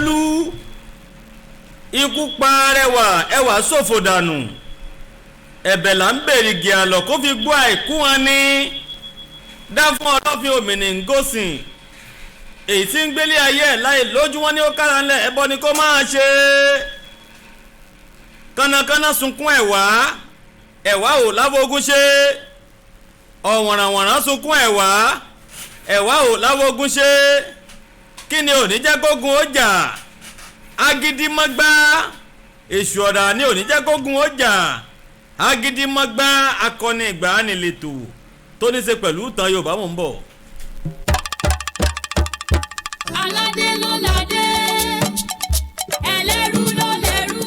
Bólú ikú pa rẹwà ẹwà ṣòfò dànù. Ẹ̀bẹ̀ là ń bèrè gìàlọ̀ kó fi gbọ́ àìkú wọn ní dá fún ọlọ́fin òmìnir ngòsìn èyí tí ń gbélé ayé ẹ̀ láì lójú wọn ní ó kára ńlẹ̀ ẹbọ ni kó máa ṣe. Kànnàkànnà sunkún ẹ̀wà ẹ̀wà ò lábógún ṣe. Ọ̀wọ̀nrànwọ̀nràn sunkún ẹ̀wà ẹ̀wà ò lábógún ṣe. Kí ni ò ní jẹ́ kógun ó jà? Agídímọ́gbá èṣù ọ̀dà ni ò ní jẹ́ kógun ó jà. Agídímọ́gbá akọni ìgbàanì lètò tó ní ṣe pẹ̀lú ìtàn Yorùbá. Mò ń bọ̀. Aládé ló ládé, ẹlẹ́rú ló lẹ́rú,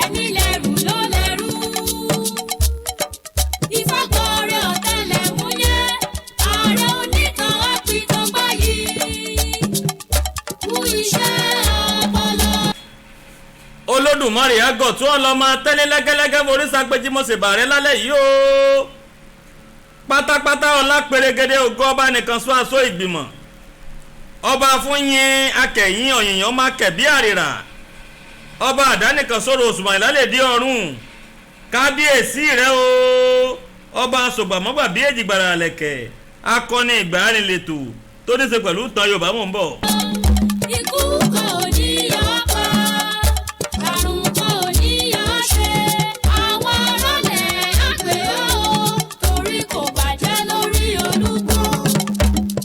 ẹni lẹ́rú ló lẹ́rú. Ìfagbọ́rẹ́ ọ̀tẹlẹ̀múyẹ́, ààrẹ oníkan àpìtàn báyìí kú iṣẹ́ ọpọlọ. Olódùmarè àgọ̀ tí wọ́n lọ máa tẹ́lẹ̀ lẹ́gẹ́lẹ́gẹ́ forí sagbéjì mọ̀sẹ̀bà rẹ lálẹ́ yìí o. Pátápátá ọlá pèrègede ògo ọba nìkan sún aṣọ ìgbìmọ̀ ọba fún yín akẹ̀yìn ọ̀yìnyàn máa kẹ̀bí àrìrà ọba àdánìkan sọ̀rọ̀ òṣùmọ̀ ìlálẹ̀ dé ọ̀run kábíyèsí rẹ o. Ọba sọ̀gbàmọ́gbà bí èjìgbàrà àlẹ̀kẹ̀ akọni ìgbàanìlètò tó ní í ṣe pẹ̀lú ìtàn Yorùbá. Mò ń bọ̀. Ikú kò ní yọ pa, àrùn kò ní yọ ṣe, àwọn arálẹ̀ á pè ó, torí kò bàjẹ́ lórí Olúgbọ́n,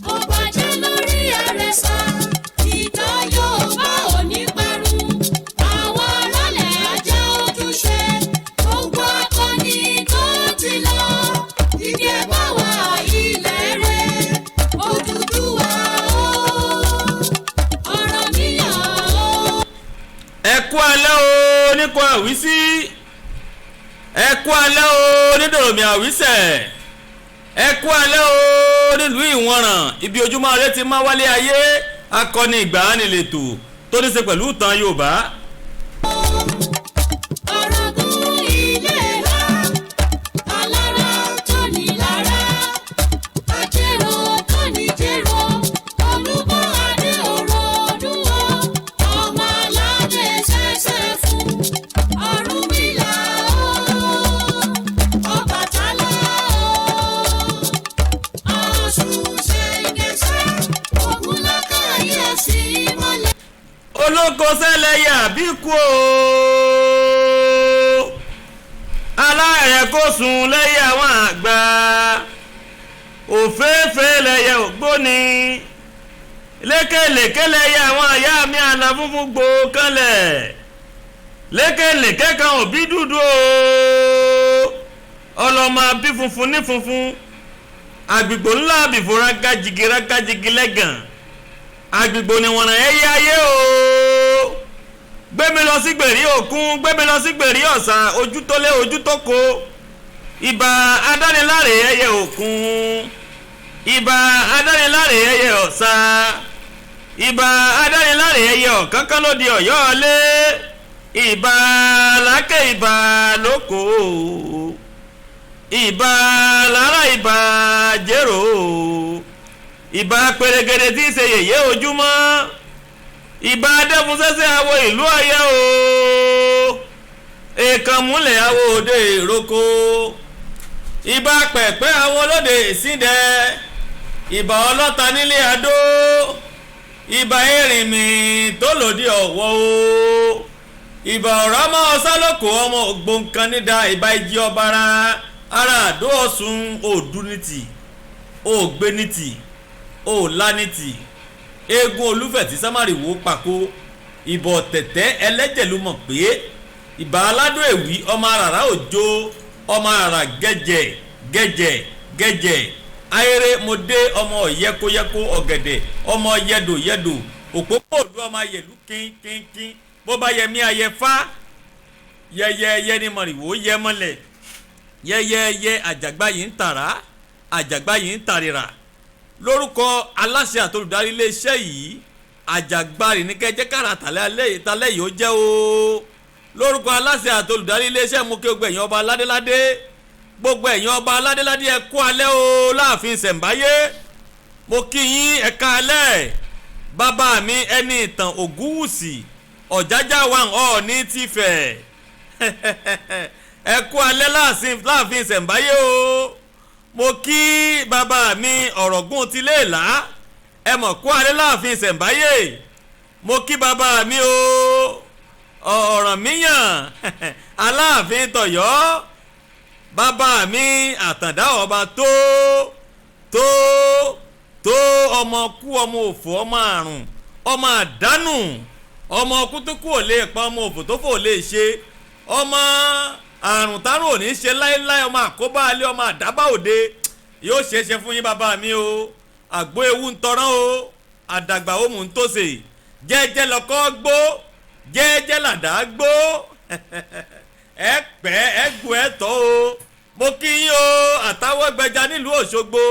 kò bàjẹ́ lórí Àrẹ̀sà, ìtàn Yorùbá ò ní parun, àwọn arálẹ̀ á jẹ́ ojúṣe, gbogbo akọni tó ti lọ, ibi ẹ bá wà ilẹ̀ rẹ̀, Odùduwà o. Ọ̀rànmíyàn o. Ẹ kú alẹ́ o nípa àwísí, ẹ kú alẹ́ o nídòròmí àwísẹ̀, ẹ kú alẹ́ o nílùú Ìwọ̀nràn ibi ojúmọ́ ire ti máa wálé ayé. Akọni ìgbàanì lètò tó ní ṣe pẹ̀lú ìtàn Yorùbá. Ọ̀ràngún ilé wa, alára tó ní lára, ajérò tó ní jérò, Olúbọ̀ adé òrò olúwo, ọmọ aládé ṣẹ̀ṣẹ̀ fún, Ọ̀rúnmìlà o, Ọbàtálá o, Ọ̀ṣun ṣẹ̀ǹgẹ̀ṣẹ̀, Ògúnlákàyè sí mọ́lẹ̀. Olóko sẹ́lẹ̀yà bí kú o, aláàrẹ̀ kò sùn lẹ́yìn àwọn àgbà, òféèfé lẹ́yẹ ògbóni, lékèlékè lẹ́yẹ àwọn àyà mi àná funfun gbò kanlẹ̀, lékèlékè kan òbí dúdú o, ọlọ́mọ bí funfun ní funfun, àgbègbè ńlá àbìfò rágájigi rágájigi lẹ́gàn, àgbègbè níwọ̀n ẹ̀yẹ ayé o. Gbémi lọ sí gbèrí òkun, gbémi lọ sí gbèrí ọ̀sà, ojú tó lé ojú tó ko. Ìbà adániláre ẹyẹ òkun, ìbà adániláre ẹyẹ ọ̀sà, ìbà adániláre ẹyẹ ọ̀kánkán lóde Ọ̀yọ́ ọ̀lé, ìbà lákè, ìbà lóko, ìbà lára, ìbà jérò, ìbà pèrègèdè tí í ṣe yèyé ojúmọ́, ìbà adẹ́fúnṣẹ́ṣẹ́ awo ìlú Ọ̀yọ́ o, èèkàn múlẹ̀ awo òde ìrókò, ìbà pẹ̀pẹ́ awo lóde ìsíndẹ̀, ìbà ọlọ́ta nílé adó, ìbà erinmi tó lòdì ọ̀wọ́ o, ìbà ọ̀rọ̀ ọmọ ọ̀sálòkò ọmọ ògbóǹkan nídà, ìbà ìjì ọ̀bàrà ara àdó Ọ̀ṣun, òdúnìtì ògbénìtì òlánìtì, eégún olúfẹ̀ tí sámárìwò pàkó, ìbọ̀ tẹ̀tẹ̀ ẹlẹ́jẹ̀ ló mọ̀ pé ìbà aládùn èwì ọmọ àràrá òjò ọmọ àràrá gẹ̀jẹ̀ gẹ̀jẹ̀ gẹ̀jẹ̀ ayére mo dé ọmọ yẹkoyẹko ọ̀gẹ̀dẹ̀ ọmọ yẹdò yẹdò òpópó òdu ọmọ ayẹlú kínkínkín bó bá yẹmí ayẹfá yẹyẹyẹ ni mọ̀rìwò yẹ mọ́lẹ̀ yẹyẹyẹ. Àjàgbá yìí ń tàrá, àjàgbá yìí ń tàrìrà. Lórúkọ aláṣẹ àtolùdarí iléeṣẹ́ yìí, àjàgbárì ní kẹjẹ kára tàlẹ́ ìtàlẹ́ yìí ó jẹ́ o. Lórúkọ aláṣẹ àtolùdarí iléeṣẹ́ mú kí gbogbo ẹ̀yin ọba aládéládé, gbogbo ẹ̀yin ọba aládéládé, ẹ kú alẹ́ o. Láàfin ṣẹ̀ǹbáyé mo kí yín, ẹ ká alẹ́. Bàbá mi ẹni ìtàn Ògúnwùsì Ọ̀jájá wa Ọọ̀ni tìfẹ̀, ẹ kú alẹ́ láàfin ìṣẹ̀ǹbáyé o. Mo kí bàbá mi Ọ̀rọ̀gún tilé ìlà, ẹ mọ̀ kú alẹ́ láàfin ìṣẹ̀ǹbáyé. Mo kí bàbá mi o Ọ̀rànmíyàn Aláàfin tọ̀yọ́, bàbá mi Àtàndá ọba tó tó tó, ọmọ kú, ọmọ òfò, ọmọ àrùn, ọmọ àdánù, ọmọ kú tó kú ò lè pa, ọmọ òfò tó fò lè ṣe, ọmọ àrùn tárùn ò ní ṣe láéláé, ọmọ àkóbá alẹ́, ọmọ àdábà òde. Yóò ṣeé ṣe fún yín bàbá mi o. Àgbo ewu ń tọrán o, àdàgbà òmù ń tòsè, jẹ́jẹ́ lọ́kọ́ gbó, jẹ́jẹ́ làdá gbó, ẹ pẹ́ ẹ gbó ẹ tọ́ o. Mo kí yín o àtàwọn gbẹja nílùú Òṣogbo,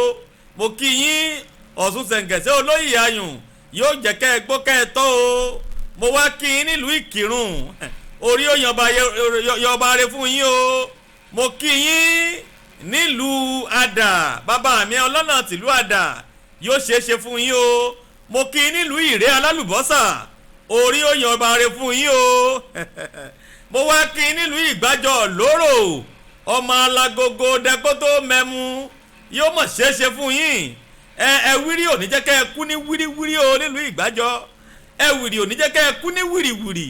mo kí yín Ọ̀ṣun Ṣẹ̀ǹgẹ̀ṣẹ̀ olóyè ayùn, yóò jẹ́ kẹ́ ẹ gbó kẹ́ ẹ tọ́ o. Mo wá kí yín nílùú Ìkìrun, orí ó yọba re fún yín o. Mo kí yín nílùú Àdà, bàbá mi ọlọ́nà tìlú Àdà, yóò ṣeé ṣe fún yín o. Mo kí yín nílùú Ìrẹ́ alálùbọ́sà, orí ó yọba re fún yín o. Mo wá kí yín nílùú Ìgbàjọ lóró, ọmọ alágogo dẹkótó mẹ́mu, yóò mọ̀ ṣeé ṣe fún yín. Ẹ ẹ wírí ò ní jẹ́ kẹ́ ẹ kú ní wíríwírí o nílùú Ìgbàjọ, ẹ wìrì ò ní jẹ́ kẹ́ ẹ kú ní wìrìwìrì,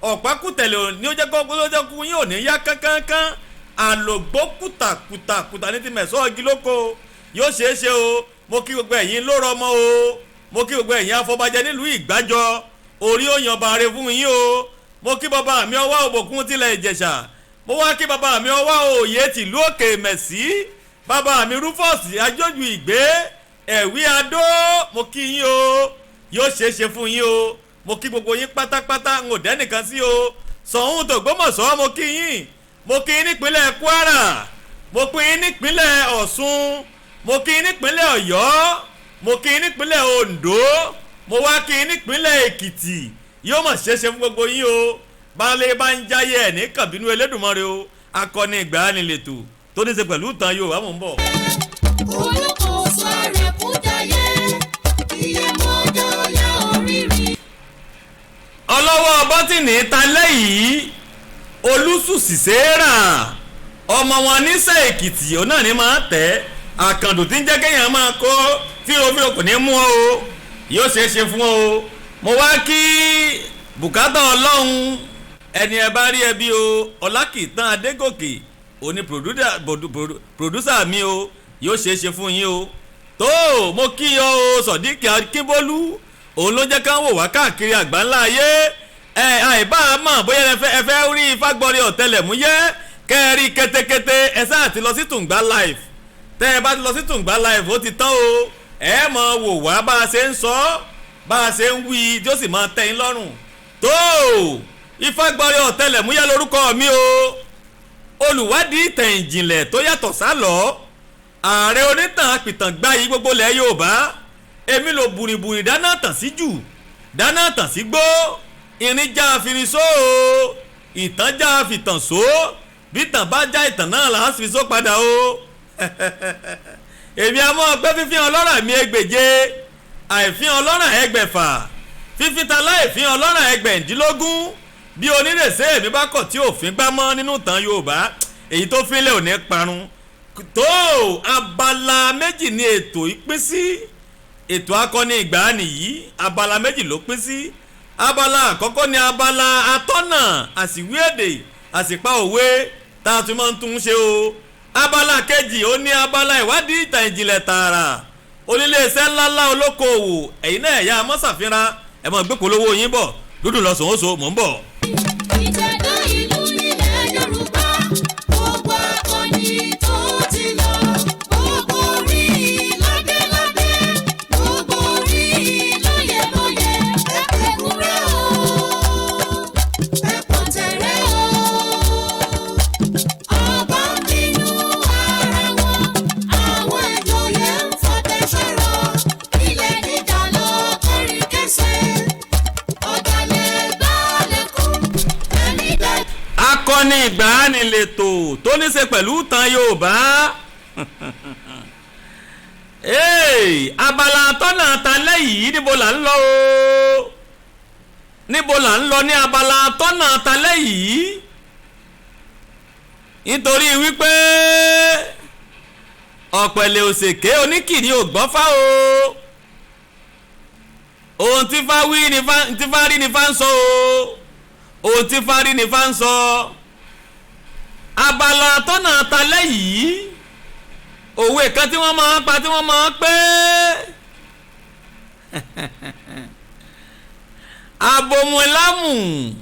ọ̀pákùtẹ̀lẹ̀ ní ó jẹ́ kó ló jẹ́ kú yín ò ní yá kánkánkán, àlògbó kùtàkùtàkùtà ní ti mẹ̀sọ́ igi lóko, yóò ṣeé ṣe o. Mo kí gbogbo ẹ̀yin lóró ọmọ o, mo kí gbogbo ẹ̀yin afọbajẹ nílùú Ìgbàjọ, orí ó yan bàrẹ̀ fún yín o. Mo kí bàbá mi Ọwá Òbòkun tilẹ̀ Ìjẹ̀ṣà, mo wá kí bàbá mi Ọwá Òye tìlú Òkè Mẹ̀sí, bàbá mi Rufus Ajójú Ìgbé Ẹ̀wí Adó, mo kí yín o, yóò ṣeé ṣe fún yín o. Mo kí gbogbo yín pátápátá, n ò dẹ́nìkan sí o. Ṣọ̀ún tògbómọ̀ṣọ́, mo kí yín, mo kí yín nípínlẹ̀ Kwara, mo kí yín nípínlẹ̀ Ọ̀ṣun, mo kí yín nípínlẹ̀ Ọ̀yọ́, mo kí yín nípínlẹ̀ Oǹdó, mo wá kí yín nípínlẹ̀ Èkìtì. Yóò mọ̀ ṣeé ṣe fún gbogbo yín o. Baálé bá ń jáyé ẹ̀ ní kàbínú Elédùmarè o. Akọni ìgbàanì lètò tó ní í ṣe pẹ̀lú ìtàn Yorùbá, mò ń bọ̀. Olùkóso rẹ̀ kú jayé, ìyẹ̀mọ́jọ́ yá oríire. Ọlọ́wọ́ bọ́tìnì ta lẹ́yìí Olùsùsìsẹ́rà, ọmọ wọn níṣẹ́ Èkìtì, òun náà ní máa tẹ̀ àkàndù tí ń jẹ́ kéèyàn máa kó fírofíro kò ní mú ọ o, yóò ṣeé ṣe fún ọ o. Mo wá kí bùkátà ọlọ́run ẹni ẹ bá rí ẹbí o, Ọlákìtàn Adégòkè òní pòdúsà mi o, yóò ṣeé ṣe fún yín o. Tó mo kí ọ o Sọ̀díkì Akínbólú, òun ló jẹ́ ká wò wá káàkiri àgbáńlá ayé. Ẹ àìbá mọ̀ bóyá ẹ fẹ́ rí Ifágbọ́rí ọ̀tẹlẹ̀múyẹ́ kẹ́ẹ̀rí kétékété, ẹ sáà ti lọ sí Tùǹgbà live. Tẹ́ ẹ bá ti lọ sí Tùǹgbà live, ó ti tán o. Ẹ mọ̀ wò wá bá a ṣe ń sọ, bá a ṣe ń wí, tí ó sì máa tẹ́ yín lọ́rùn. Tó Ifágbọ́rí ọ̀tẹlẹ̀múyẹ́ lórúkọ mi o, olùwádìí ìtàn ìjìnlẹ̀ tó yàtọ̀ sálọ, ààrẹ onítàn apìtàn gbáyìí gbogbo ilẹ̀ Yorùbá. Èmi ló bùrìbùrì dáná tàn sí jù, dáná tàn sí gbó, irin já àfinisó o, ìtàn já àfitàn só, bí tàn bá já ìtàn náà là á fi só padà o. Èmi àmọ́ pé fífi ọlọ́rà mi ẹgbẹ̀je, àìfín ọlọ́rà ẹgbẹ̀fà, fífi ta láìfín ọlọ́rà ẹgbẹ̀ndínlógún. Bí onírèsé èmi bá kọ̀ tí òfin gbá mọ́ nínú ìtàn Yorùbá, èyí tó fínlẹ̀ ò ní parun. Tó abala méjì ní ètò ìpín sí. Ètò akọni ìgbàanì yìí, abala méjì ló pín sí. Abala àkọ́kọ́ ni abala atọ́nà àsìwí èdè àsìpa òwe tá a tún máa ń tún ṣe o. Abala kejì ó ní abala ìwádìí ìtàn ìjìnlẹ̀ tààrà. Oníléeṣẹ́ ńláńlá, olókoòwò, ẹ̀yin náà ẹ̀yà mọ́sàfínra, ẹ̀ mọ̀ gbé polówó yín bọ̀ dúdú lọ́sàn-án ó so mò ń bọ̀. Ìjẹ̀dá ìlú nílẹ̀ Yorùbá, gbogbo akọni tó ti lọ, gbogbo orí ládéládé, gbogbo orí lóyèlóyè, ẹ̀kúnrẹ́ o, ẹ̀pọ̀tẹ̀rẹ́ o. Ọba ń bínú ara wọn, àwọn ìjòyè ń fọtẹ́ sọ̀rọ̀, ilẹ̀ níjà lọ kọrin kẹsẹ̀, ọ̀dàlẹ̀ gbálẹ̀ kú, ẹni dá. Akọni ìgbàanì lètò tó ní ṣe pẹ̀lú ìtàn Yorùbá. Hey, abala tọ́nà talẹ́ yìí, níbo là ń lọ o? Níbo là ń lọ ní abala tọ́nà talẹ́ yìí? Nítorí wípé ọ̀pẹ̀lẹ̀ òsèké oníkìrí ò gbọ́ fá o. Ohun tí fá wí ni fá, tí fá rí ni fá ń sọ o. Ohun tí fá rí ni fá ń sọ. Abala tọ́nà talẹ́ yìí, òwe kan tí wọ́n máa ń pa, tí wọ́n máa ń pé abomilámù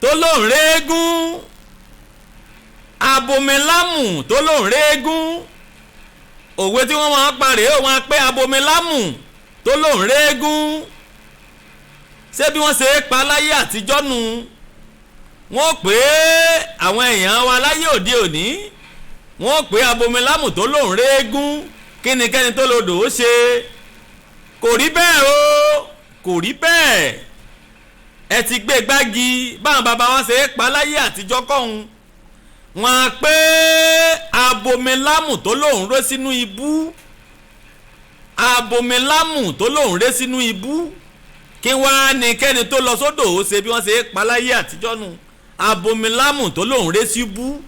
tó lóun réégún, abomilámù tó lóun réégún. Òwe tí wọ́n máa ń pa rèé, wọ́n á pé abomilámù tó lóun réégún. Ṣé bí wọ́n ṣe é pa láyé àtijọ́ nu? Wọ́n pé àwọn èèyàn wa láyé òde òní, wọ́n pé abomilámù tó lóun réégún, kí ni kẹ́ni tó lodò ó ṣe? Kò rí bẹ́ẹ̀ o, kò rí bẹ́ẹ̀. Ẹ ti gbé gbági báwọn bàbá wa ṣe é pa láyé àtijọ́ kọ́hún. Wọ́n á pé abomilámù tó lóun ré sínú ibú, abomilámù tó lóun ré sínú ibú, kí wàá ní kẹ́ni tó lọ sódò ó ṣe? Bí wọ́n ṣe é pa láyé àtijọ́ nu. Abomilámù tó lóun ré síbú,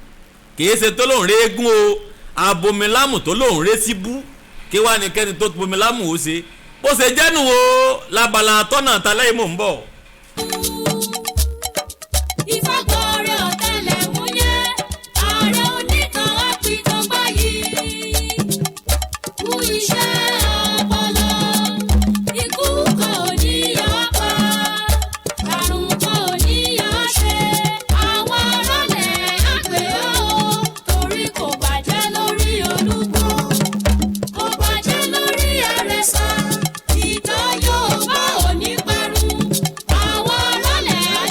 kìí ṣe tó lóun ré eégún o. Abomilámù tó lóun ré síbú, kí wàá ní kẹ́ni tó bomilámù ó ṣe? Bó ṣe jẹ́nu o labala tọ́nà talẹ́, mò ń bọ̀. Ìfàgọ́rẹ̀ ọ̀tẹlẹ̀múyẹ́, ààrẹ onítàn àpìtàn gbáyìí. Kú iṣẹ́ ọpọlọ, ikú kan ò ní yọ ọ́ pa, àrùn kan ò ní yọ ọ́ ṣe. Àwọn arálẹ̀ á pè ọ́ o, torí kò bàjẹ́ lórí olúgbò, kò bàjẹ́ lórí àrẹ̀sà. Ìtàn Yorùbá ò ní parun, àwọn arálẹ̀ á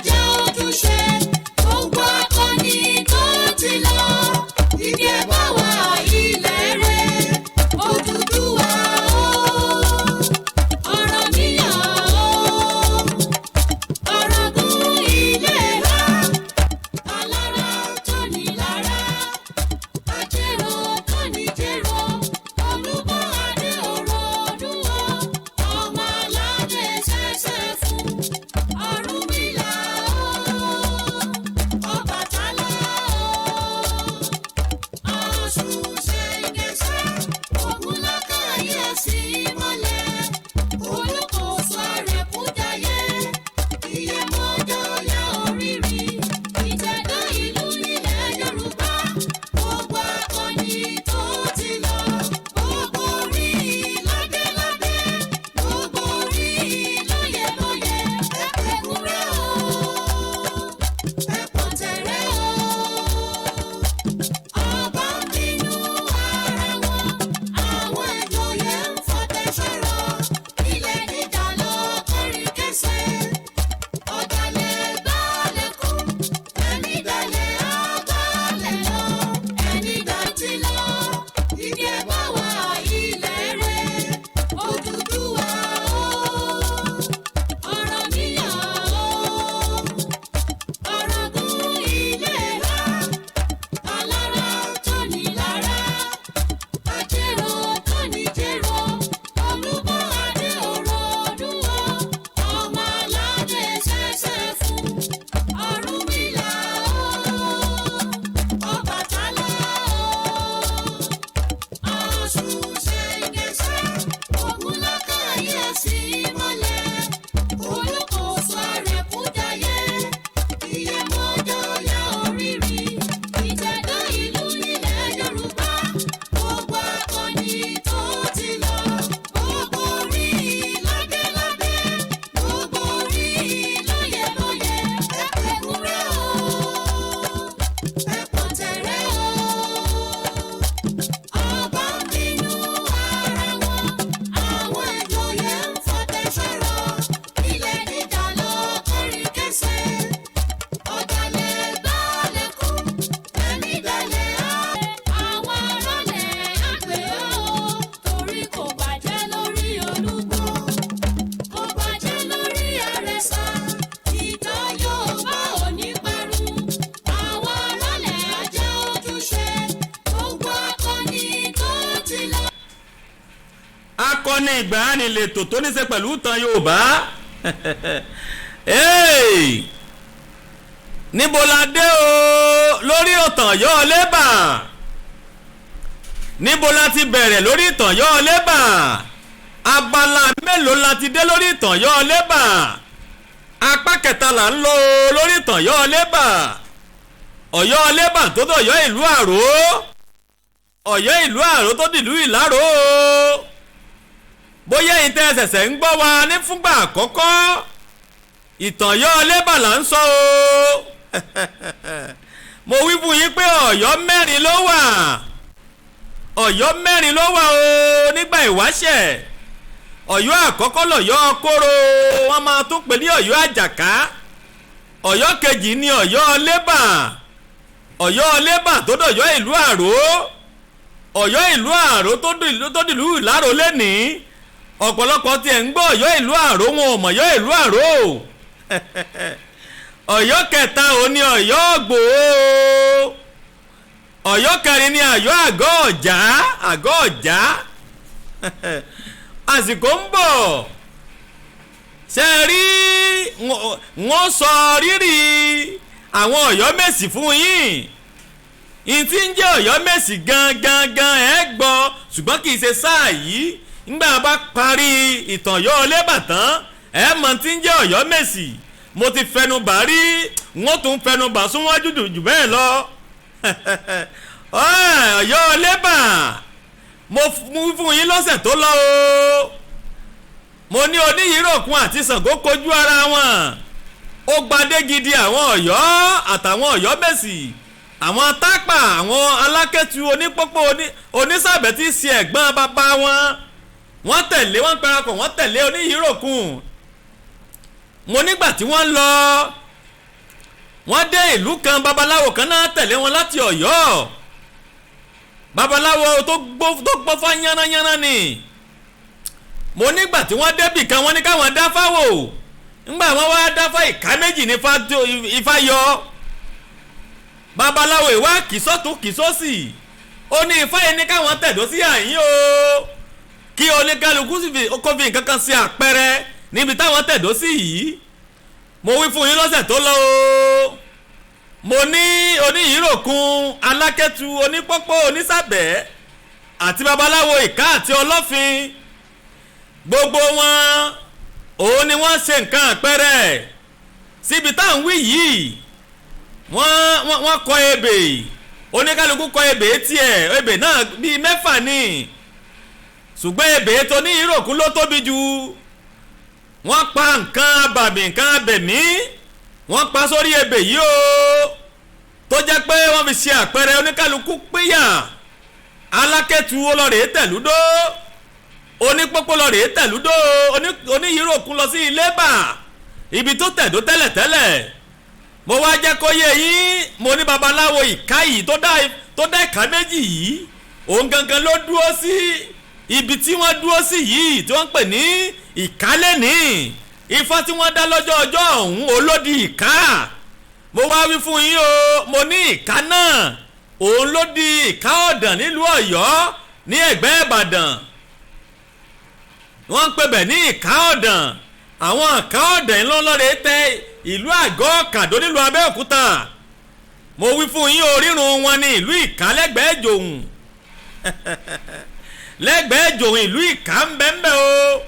Akọni ìgbàanì lètò tó ní ṣe pẹ̀lú ìtàn Yorùbá. Níbo la dé o lórí ìtàn Ọ̀yọ́ lébà? Níbo la ti bẹ̀rẹ̀ lórí ìtàn Ọ̀yọ́ lébà? Abala mélòó la ti dé lórí ìtàn Ọ̀yọ́ lébà? Apá kẹta là ń lọ lórí ìtàn Ọ̀yọ́ lébà. Ọ̀yọ́ lébà tó dọ̀yọ́ ìlú Àró, Ọ̀yọ́ ìlú Àró tó dìlú Ìláró. Bóyá ẹ̀yin tẹ́ ṣẹ̀ṣẹ̀ ń gbọ́ wa ní fúngbà àkọ́kọ́, ìtàn Ọ̀yọ́ lébà là ń sọ o. Mo wí fún yín pé Ọ̀yọ́ mẹ́rin ló wà, Ọ̀yọ́ mẹ́rin ló wà o nígbà ìwáṣẹ̀. Ọ̀yọ́ àkọ́kọ́ lọ̀yọ́ Kóró, wọ́n máa tún pè ní Ọ̀yọ́ Àjàká. Ọ̀yọ́ kejì ni Ọ̀yọ́ lébà, Ọ̀yọ́ lébà tó dọ̀yọ́ ìlú Àró, Ọ̀yọ́ ìlú Àró tó dìlú Ìláró lẹ́nìí. Ọ̀pọ̀lọpọ̀ tiẹ̀ ń gbọ́ Ọ̀yọ́ ìlú Àró, wọn ò mọ̀ Ọ̀yọ́ ìlú Àró. Ọ̀yọ́ kẹta ò ní Ọ̀yọ́ Ògbòó. Ọ̀yọ́ kẹrin ni Ọ̀yọ́ Àgọ́ Ọ̀já, Àgọ́ Ọ̀já. Àsìkò ń bọ̀, ṣe rí wọ́n sọ rírì àwọn Ọ̀yọ́mèsì fún yín. Ìtí ń jẹ́ Ọ̀yọ́mèsì gan gan ẹ gbọ́, ṣùgbọ́n kì í ṣe sáà yìí. Ńgbà bá parí ìtàn Ọ̀yọ́ lébà tán, ẹ mọ̀ tí ń jẹ́ Ọ̀yọ́mèsì. Mo ti fẹnu bà rí, wọ́n tún fẹnu bà súnwájú jù bẹ́ẹ̀ lọ. Ọ̀yọ́ lébà mo fún yín lọ́sẹ̀ tó lọ o. Mo ní Oníyìíròkun àti Ṣàngó kojú ara wọn. Ó gbadé gidi àwọn Ọ̀yọ́ àtàwọn Ọ̀yọ́mèsì, àwọn Tápà, àwọn Alákẹ́tu, onípópó, onísàbẹ̀ tí í ṣe ẹ̀gbọ́n bàbá wọn. Wọ́n tẹ̀lé, wọ́n parapọ̀, wọ́n tẹ̀lé Oníyìíròkun. Mo nígbà tí wọ́n lọ, wọ́n dé ìlú kan, babaláwo kan náà tẹ̀lé wọn láti Ọ̀yọ́. Babaláwo tó gbọ́ fá yánnayánná ni. Mo nígbà tí wọ́n débì kan, wọ́n ní káwọn dáfá wò. Ńgbà wọ́n wá dáfá, ìka méjì ní ifá yọ. Babaláwo ìwá kìsọ́tún kìsọ́sì, ó ní ifá yẹn ní káwọn tẹ̀dó sí àyín o, kí oníkálukú sì fi kó fi nǹkan kan sí àpẹẹrẹ níbi táwọn tẹ̀dó sí yìí. Mo wí fún yín lọ́sẹ̀ tó lọ o. Mo ní Oníyìíròkun, Alákẹ́tu, onípópó, onísàbẹ̀ àti babaláwo ìka àti ọlọ́fin, gbogbo wọn òun ni wọ́n ṣe nǹkan àpẹẹrẹ síbi tá à ń wí yìí. Wọ́n kọ ebè, oníkálukú kọ ebè tiẹ̀, ebè náà bíi mẹ́fà ni, ṣùgbọ́n ebè tó Oníyìíròkun ló tóbi jù. Wọ́n pa nǹkan abàmì, nǹkan abẹ̀mí, wọ́n pa sórí ebè yìí o, tó jẹ́ pé wọ́n fi ṣe àpẹẹrẹ oníkálukú pínyà. Alákẹ́tu olórí tẹ̀lúdó, onípópó lọ rèé tẹ̀lúdó, Oníyìíròkun lọ sí Ilébà, ibi tó tẹ̀dó tẹ́lẹ̀tẹ́lẹ̀. Mo wá jẹ́ kó yé yín, mo ní babaláwo ìka yìí tó dá ìka méjì yìí, òun gangan ló dúró sí ibi tí wọ́n dúró sí yìí tí wọ́n ń pè ní Ìkálẹ́nì. Ifá tí wọ́n dá lọ́jọ́ ọjọ́ ọ̀hún olódi ìka. Mo wá wí fún yín o, mo ní ìka náà òun ló di Ìka Ọ̀dàn nílùú Ọ̀yọ́ ní ẹ̀gbẹ́ Ìbàdàn. Wọ́n ń pè bẹ̀ ní Ìka Ọ̀dàn. Àwọn Ìka Ọ̀dàn ńlọ́lọ́rẹ́ tẹ ìlú Àgọ́ Kàdó nílùú Abẹ́òkúta. Mo wí fún yín, orírun wọn ní ìlú Ìka lẹ́gbẹ̀ẹ́ Ìjòhùn. Lẹ́gbẹ̀ẹ́ Ìjòhùn ìlú Ìka ń bẹ ń bẹ o.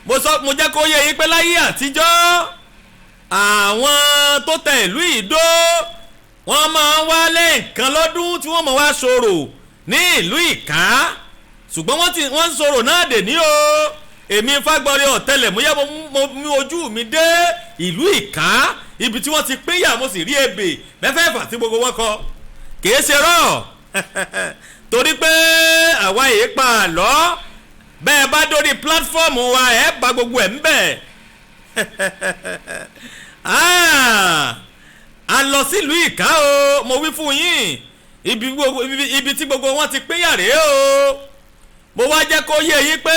Mo sọ, mo jẹ́ kó yé yín pé láyé àtijọ́ àwọn tó tẹ ìlú Ìdó wọ́n máa ń wá lẹ́ẹ̀kan lọ́dún tí wọ́n máa wá sọ̀rọ̀ ní ìlú Ìka, ṣùgbọ́n wọ́n ń sọ̀rọ̀ náà dè ní o. Èmi Fágbọ́rẹ́ ọ̀tẹlẹ̀múyẹ́ mo mú ojú mi dé ìlú Ìka, ibi tí wọ́n ti pínyà, mo sì rí ebè mẹ́fẹ̀ẹ̀fà tí gbogbo wọn kọ. Kìí ṣe rọ̀ torí pé àwa yìí pa àlọ́. Bẹ́ẹ̀ bá dórí pílátífọ́ọ̀mù wa, ẹ̀ bá gbogbo ẹ̀ ń bẹ̀. A lọ sílùú Ìka o, mo wí fún yín, ibi tí gbogbo wọn ti pínyà rèé o. Mo wá jẹ́ kó yé yín pé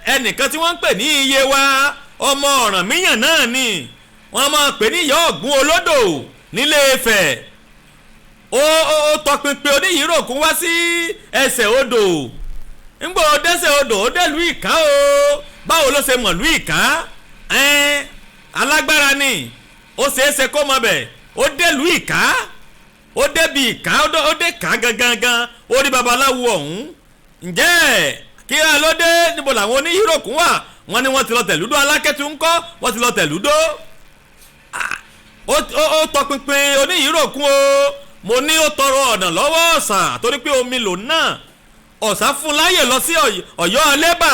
ẹnìkan tí wọ́n ń pè ní iye wa, ọmọ Ọ̀rànmíyàn náà ni wọ́n máa pè ní ìyá Ọ̀gbun Olódò nílé Ifẹ̀. Ó tọpinpin Oníyìíròkun wá sí ẹsẹ̀ odò. Ńgbọ́ ó dẹ́sẹ̀ odò, ó dẹ́lu Ìká o. Báwo ló ṣe mọ̀lú Ìká? Ẹn alágbára ni, ó ṣeé ṣe kó mọ bẹ̀. Ó dẹ́lu Ìká, ó débi Ìká, ó dé ká gangan gan, ó rí babaláwo ọ̀hún. Ǹjẹ́ kí á ló dé? Níbo làwọn oníyíròkún wà? Wọ́n ní wọ́n ti lọ tẹ̀lúdó. Alákẹ́tù ńkọ́? Wọ́n ti lọ tẹ̀lúdó. Ó tọpinpin oníyíròkún o. Mo ní ó tọrọ ọ̀nà lọ́wọ́ ọ̀sà, torí pé omi lòun náà. Ọ̀sà fún láyè lọ sí Ọ̀yọ́ Ọlẹ́bà.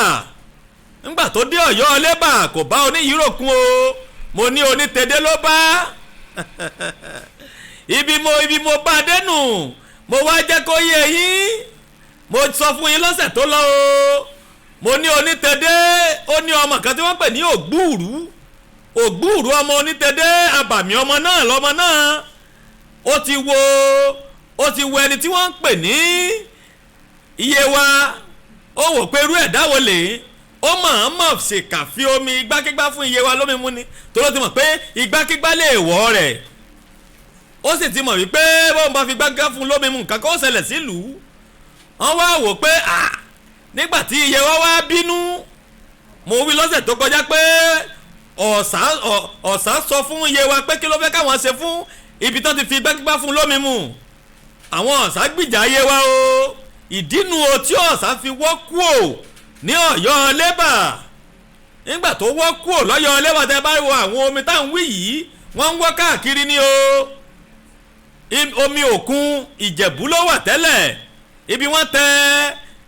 Ńgbà tó dé Ọ̀yọ́ Ọlẹ́bà, kò bá oníyíròkún o. Mo ní onítẹ̀dé ló bá. Ibi mo bá dénú, mo wá jẹ́ kó yé yín. Mo sọ fún yín lọ́sẹ̀ tó lọ o. Mo ní onítẹ̀dé ó ní ọmọ kan tí wọ́n pè ní Ògbúùrú. Ògbúùrú ọmọ onítẹ̀dé, abàmì ọmọ náà lọmọ náà. Ó ti wo ẹni tí wọ́n ń pè ní Iye wa. Ó wò pé irú ẹ̀dá wo lè ó mọ̀ọ́mọ̀ ṣèkà fi omi igbákígbá fún iye wa lómi mú ni, tó ló ti mọ̀ pé igbákígbá lè wọ̀ rẹ̀. Ó sì ti mọ̀ wípé bóun bá fi igbákígbá fún lómi mu, nǹkan kó ṣẹlẹ̀ sílùú. Wọ́n wá wò pé à nígbà tí iye wa wá bínú, mo wí lọ́sẹ̀ tó kọjá pé ọ̀sà sọ fún iye wa pé kí ló fẹ́ káwọn ṣe fún ibi tó ti fi igbákígbá fún lómi mu. Àwọn ọ̀sà gbìjà iye wa o. Ìdínú o tí ọ̀sà fi wọ́ kúò ní Ọ̀yọ́ Lébà, nígbà tó wọ́ kúò lọ́yọ́ Lébà, tẹ́ bá wo àwọn omi tá à ń wí yìí, wọ́n ń wọ́ káàkiri ní o. Omi òkun Ìjẹ̀bú ló wà tẹ́lẹ̀. Ibi wọ́n tẹ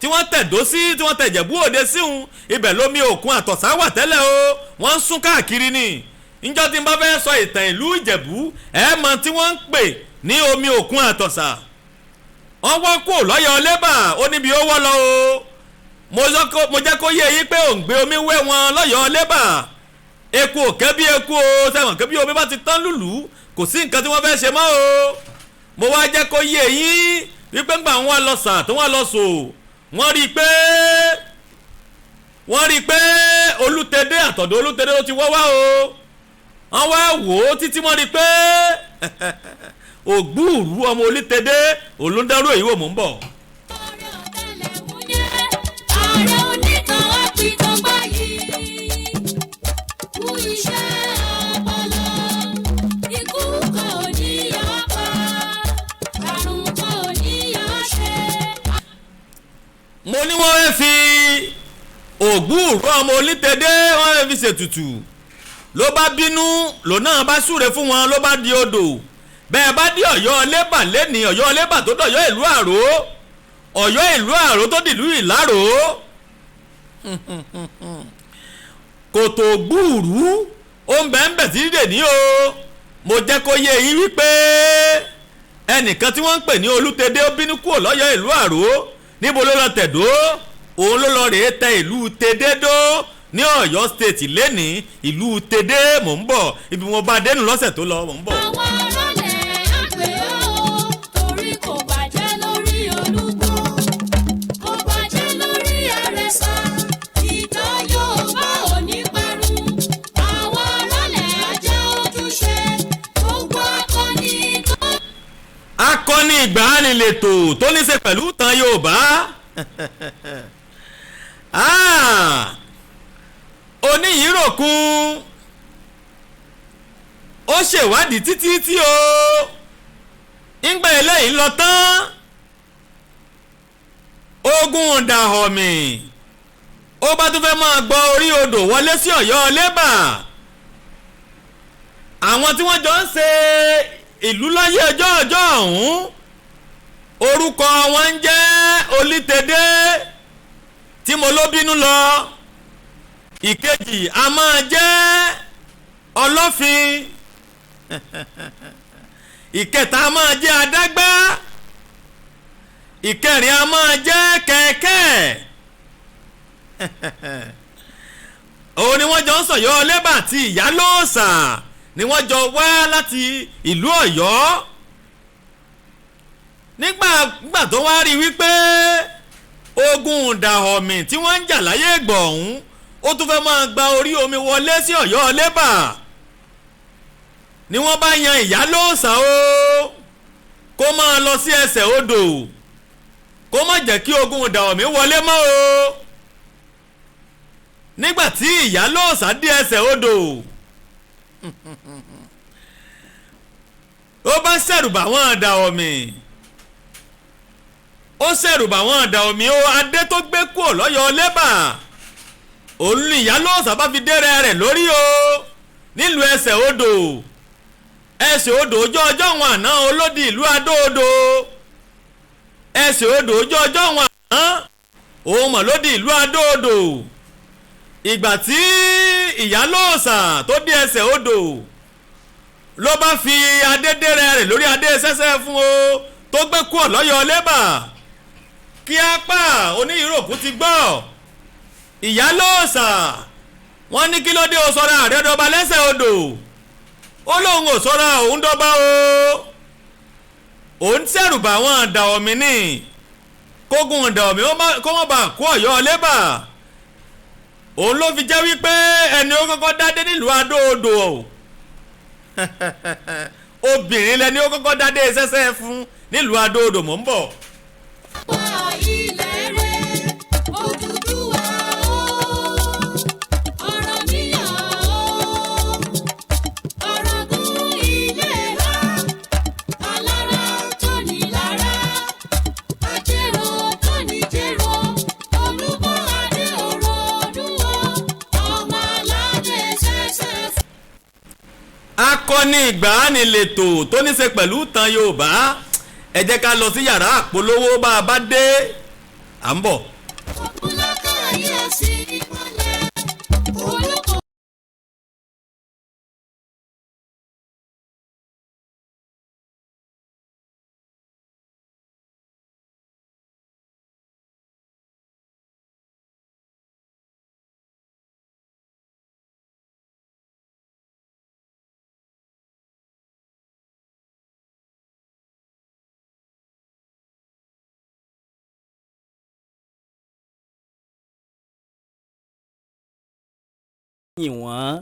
tí wọ́n tẹ̀dó sí, tí wọ́n tẹ̀ Ìjẹ̀bú Òde síhun, ibẹ̀ lómi òkun àtọ̀sá wà tẹ́lẹ̀ o. Wọ́n ń sún káàkiri ni. Níjọ́ tí n bá fẹ́ sọ ìtàn ìlú Ìjẹ̀bú, ẹ̀ mọ̀ tí wọ́n ń pè ní omi òkun àtọ̀sà. Wọ́n wọ́ kúò lọ́yọ̀ Lébà, ó níbi ó wọ́ lọ o. Mo jẹ́ kó yé yín pé òǹgbẹ omi wẹ́ wọn lọ́yọ̀ Lébà. Eku ò ké bí eku o. Sẹ́wọ̀n ké bí omi bá ti tán lùlù, kò sí nǹkan tí wọ́n fẹ́ ṣe mọ́ o. Mo wá jẹ́ kó yé yín wípé ńgbà wọn lọ sà tó wọn lọ sò, wọ́n rí i pé Olùtẹ̀dé, àtọ̀dọ̀ Olùtẹ̀dé ló ti wọ́ wá o. Wọ́n wá wò ó títí, wọ́n rí i pé Ògbúùrú ọmọ Olùtẹ̀dé olùdárò èyí wò. Mò ń bọ̀. Ààrẹ ọ̀tẹlẹ̀múyẹ́, ààrẹ onítàn àpìtàn báyìí. Kú iṣẹ́ ọpọlọ, ikú kò ní yọ pa, àrùn kò ní yọ ṣe. Mo ní wọ́n fẹ́ fi Ògbúùrú ọmọ Olùtẹ̀dé, wọ́n fẹ́ fi ṣètùtù. Ló bá bínú, lòun náà bá súre fún wọn, ló bá di odò. Bẹ́ẹ̀ bá dé Ọ̀yọ́ Lébà lẹ́ni, Ọ̀yọ́ Lébà tó dọ̀yọ́ ìlú Àró, Ọ̀yọ́ ìlú Àró tó dìlú Ìláró, kòtò gbúùrú ó ń bẹ̀ ń bẹ̀ títí dè ní o. Mo jẹ́ kó yé yín wípé ẹnìkan tí wọ́n ń pè ní Olùtẹ̀dé, ó bínú kúrò lọ́yọ́ ìlú Àró. Níbo ló lọ tẹ̀dó? Òun ló lọ rèé tẹ ìlú Tẹ̀dẹ́dó ní Ọ̀yọ́ State lẹ́ni, ìlú Tẹ̀dé. Mò ń bọ̀, ibi mo bá dénú lọ́sẹ̀ tó lọ, mò ń bọ̀. Àwọn arálẹ̀ á pè ó, torí kò bàjẹ́ lórí Olúgbò, kò bàjẹ́ lórí Àrẹ̀sà, ìtàn Yorùbá ò ní parun. Àwọn arálẹ̀ á jẹ́ ojúṣe gbogbo akọni tó. Akọni ìgbàanì lètò tó ní í ṣe pẹ̀lú ìtàn Yorùbá. Ah! Oníyìíròkun ó ṣèwádìí títí tí o ńgbà eléyìí lọ tán, ogun dàhọ̀mì ó bá tún fẹ́ máa gbọ́ orí odò wọlé sí Ọ̀yọ́ Lébà. Àwọn tí wọ́n jọ ń ṣe ìlú láyé ọjọ́ ọjọ́ ọ̀hún, orúkọ wọn ń jẹ́ Olítẹ̀dé tí mo ló bínú lọ. Ìkejì a máa jẹ́ Ọlọ́fin. Ìkẹta a máa jẹ́ Adágbá. Ìkẹrin a máa jẹ́ Kẹ̀kẹ́. Òun ni wọ́n jọ ń sọ̀yọ́ Lébà àti Ìyálóòsà ni wọ́n jọ wá láti ìlú Ọ̀yọ́. Nígbà nígbà tó wá rí wípé ogun dàhọ̀mì tí wọ́n ń jà láyé ìgbọ̀ ọ̀hún, ó tún fẹ́ máa gba orí omi wọlé sí Ọ̀yọ́ Lébà, ni wọ́n bá yan Ìyálóòsà o kó máa lọ sí ẹsẹ̀ odò. Kó Kó má jẹ́ kí ogun Dàòmí wọlé mọ́ o. Nígbà tí ìyálóòsà dé ẹsẹ̀ odò, ó bá ṣẹ̀rùbà wọ́n Dàòmí, ó ṣẹ̀rùbà wọ́n Dàòmí o. Adé tó gbé kúò lọ́yọ̀ọ́ lébà, òun ni ìyálóòsà bá fi dẹ́rẹ́ rẹ̀ lórí o nílùú ẹsẹ̀ odò. Ẹsẹ̀ odò ojú ọjọ́ wọn àná olódì ìlú Adó-Odò. Ẹsẹ̀ odò ojú ọjọ́ wọn àná òun mọ̀ lódì ìlú Adó-Odò. Ìgbà tí ìyálóòsà tó dé ẹsẹ̀ odò ló bá fi adé dẹ́rẹ́ rẹ̀ lórí, adé sẹ́sẹ́ fún o tó gbé kúò lọ́yọ̀ọ́ lébà. Kí apá oníyìíròkú ti gbọ́ ìyálóòsà, wọ́n ní kí ló dé o sọra àrẹ dọba lẹ́sẹ̀ odò? Ó lóun ò sọra òun dọba o, òun ṣẹ̀rùbà àwọn Dàòmí ní kógun Dàòmí kó wọ́n bá kó Ọ̀yọ́ lébà. Òun ló fi jẹ́ wípé ẹni ó kọ́kọ́ dádé nílùú Adó-Odò, obìnrin lẹni ó kọ́kọ́ dádé sẹ́sẹ́ fún nílùú Adó-Odò. Mò ń bọ̀. Wá ilẹ̀ rẹ̀, Odùduwà o, Ọ̀rànmíyàn o, Ọ̀ràngún ilé wa, Alára tó ní lára, Ajérò tó ní jérò, Olúbọ̀ Adé Òròdúwọ̀, ọmọ aládé ṣẹ̀ṣẹ̀. Akọni ìgbàanì lètò tó ní ṣe pẹ̀lú ìtàn Yorùbá. Ẹ jẹ́ ká lọ sí yàrá àpolówó, bá a bá dé à ń bọ̀. Ògúnlákàyèsí ìmọ̀lẹ̀ olùkọ́. Yìn wọ́n.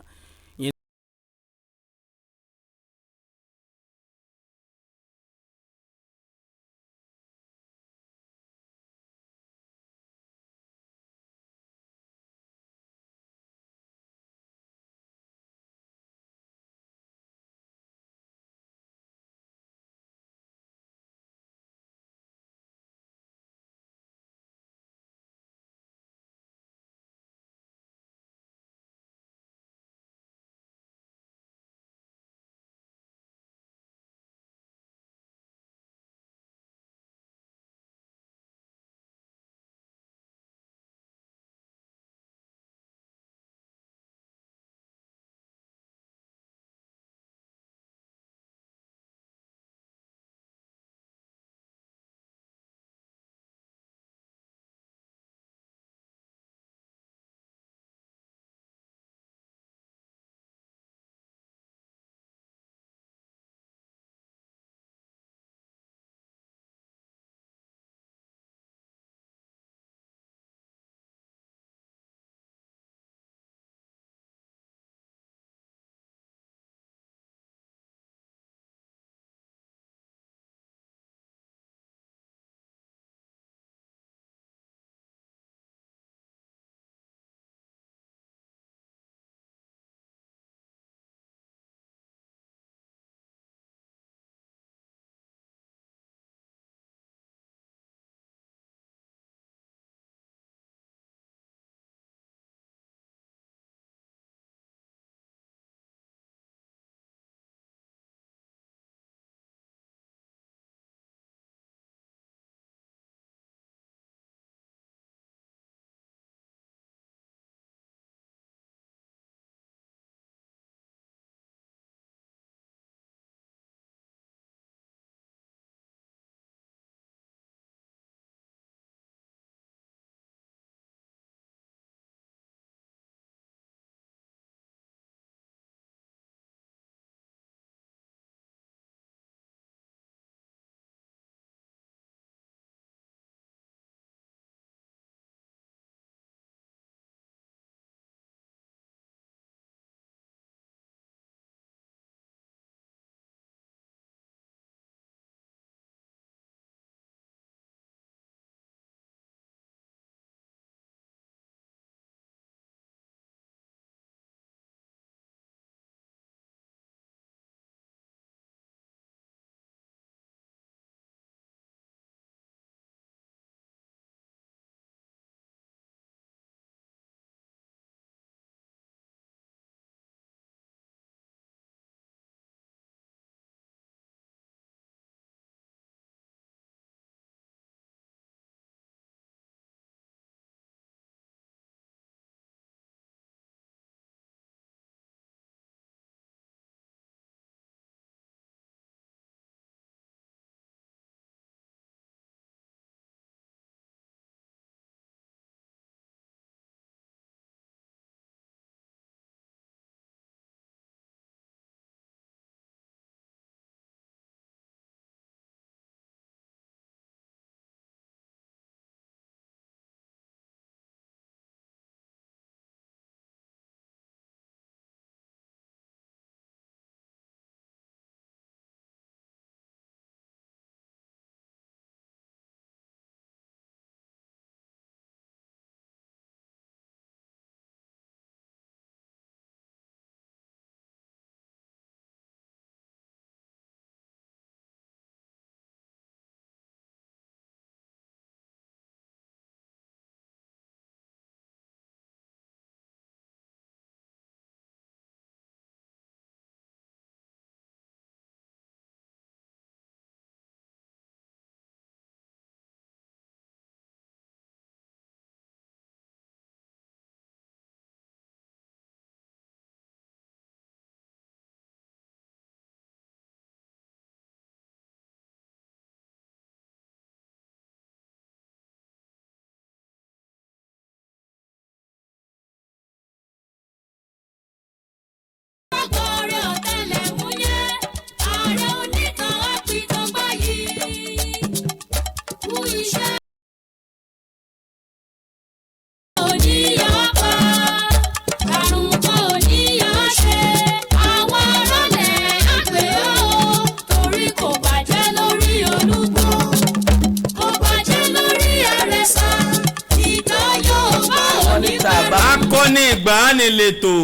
Ìgbàanì lètò,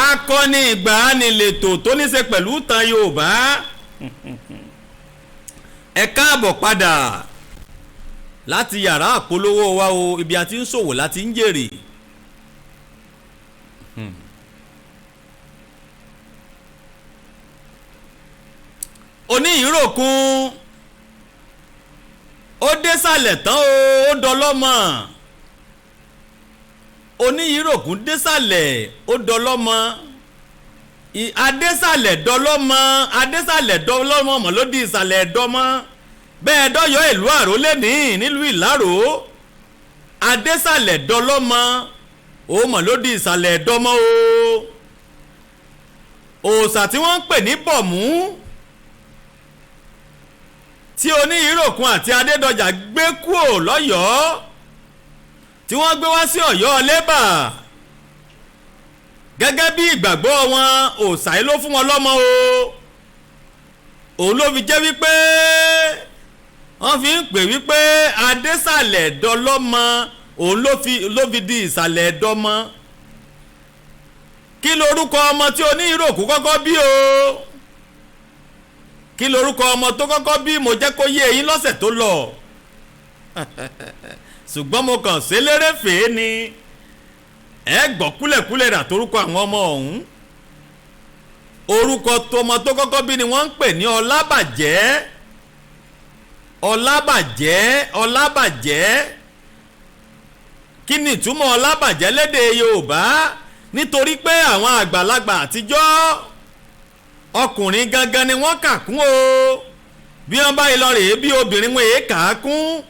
akọni ìgbàanì lètò tó ní ṣe pẹ̀lú ìtàn Yorùbá. Ẹ káàbọ̀ padà láti yàrá àpolówó wa o, ibi a ti ń ṣòwò láti ń jèrè. Oníyìíròkun ó désàlẹ̀ tán o, ó dọlọ́mọ. Oníyìíròkun désàlẹ̀, ó dọlọ́mọ. Adésàlẹ̀ dọlọ́mọ, adésàlẹ̀ dọlọ́mọ mọ̀ ló di ìsàlẹ̀ dọmọ. Bẹ́ẹ̀ dọ́yọ̀ ìlú Àró lẹ́nìí nílùú Ìláró. Adésàlẹ̀ dọlọ́mọ, ó mọ̀ ló di ìsàlẹ̀ dọmọ o. Òòṣà tí wọ́n ń pè ní Bọ̀mú tí Oníyìíròkun àti Adédọjà gbé kúò lọ́yọ̀ọ́, tí wọ́n gbé wá sí Ọ̀yọ́ lébà, gẹ́gẹ́ bí ìgbàgbọ́ wọn, òòṣà yìí ló fún wọn lọ́mọ o. Òun ló fi jẹ́ wípé wọ́n fi ń pè wípé Adésàlẹ̀ dọlọ́mọ, òun ló fi di ìsàlẹ̀ dọmọ. Kí lorúkọ ọmọ tí Oníyìíròkun kọ́kọ́ bí o? Kí lorúkọ ọmọ tó kọ́kọ́ bí? Mo jẹ́ kó yé eyín lọ́sẹ̀ tó lọ, ṣùgbọ́n mo kàn ṣe lérèfé ni. Ẹ gbọ́ kúlẹ̀kúlẹ̀ rà torúkọ àwọn ọmọ ọ̀hún. Orúkọ tọmọ tó kọ́kọ́ bí ni wọ́n ń pè ní Ọlábàjẹ́. Ọlábàjẹ́, Ọlábàjẹ́. Kí ni ìtumọ̀ Ọlábàjẹ́ lédè Yorùbá? Nítorí pé àwọn àgbàlagbà àtijọ́, ọkùnrin gangan ni wọ́n kà kún o. Bí wọ́n bá lọ rèé bí obìnrin, wọn èé kà á kún.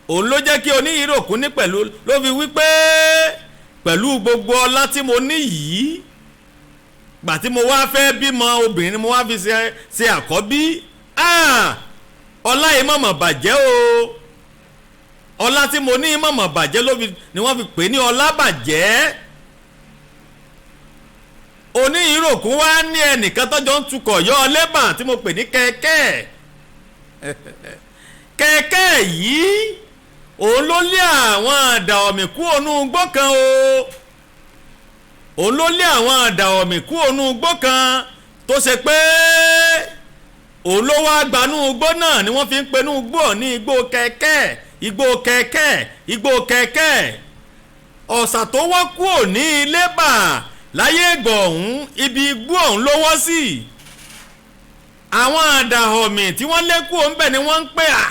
Òun ló jẹ́ kí Oníyìíròkun ní pẹ̀lú ló fi wí pé pẹ̀lú gbogbo ọlá tí mo ní yìí, gbà tí mo wá fẹ́ bímọ obìnrin ni mo wá fi ṣe àkọ́bí, ọlá yìí mọ̀mọ̀ bàjẹ́ o. Ọlá tí mo ní mọ̀mọ̀ bàjẹ́ ló fi ni wọ́n fi pè ní Ọlábàjẹ́. Oníyìíròkun wá ní ẹnìkan tọ́jọ́ ń tukọ̀ yọ lébà tí mo pè ní kẹ̀kẹ́. Kẹ̀kẹ́ yìí òun ló lé àwọn àdà ọ̀mì kú ònú igbó kan o. Òun ló lé àwọn àdà ọ̀mì kú ònú igbó kan tó ṣe pé òun ló wá gbanú igbó náà ni wọ́n fi ń penú igbó ní igbó kẹ̀kẹ́, igbó kẹ̀kẹ́, igbó kẹ̀kẹ́. Ọ̀sà tó wọ́ kúò ní lébà láyé ìgbọ̀ ọ̀hún, ibi igbó ọ̀hún ló wọ́ sí. Àwọn àdàhọ̀mì tí wọ́n lé kúò ńbẹ̀ ni wọ́n ń pè à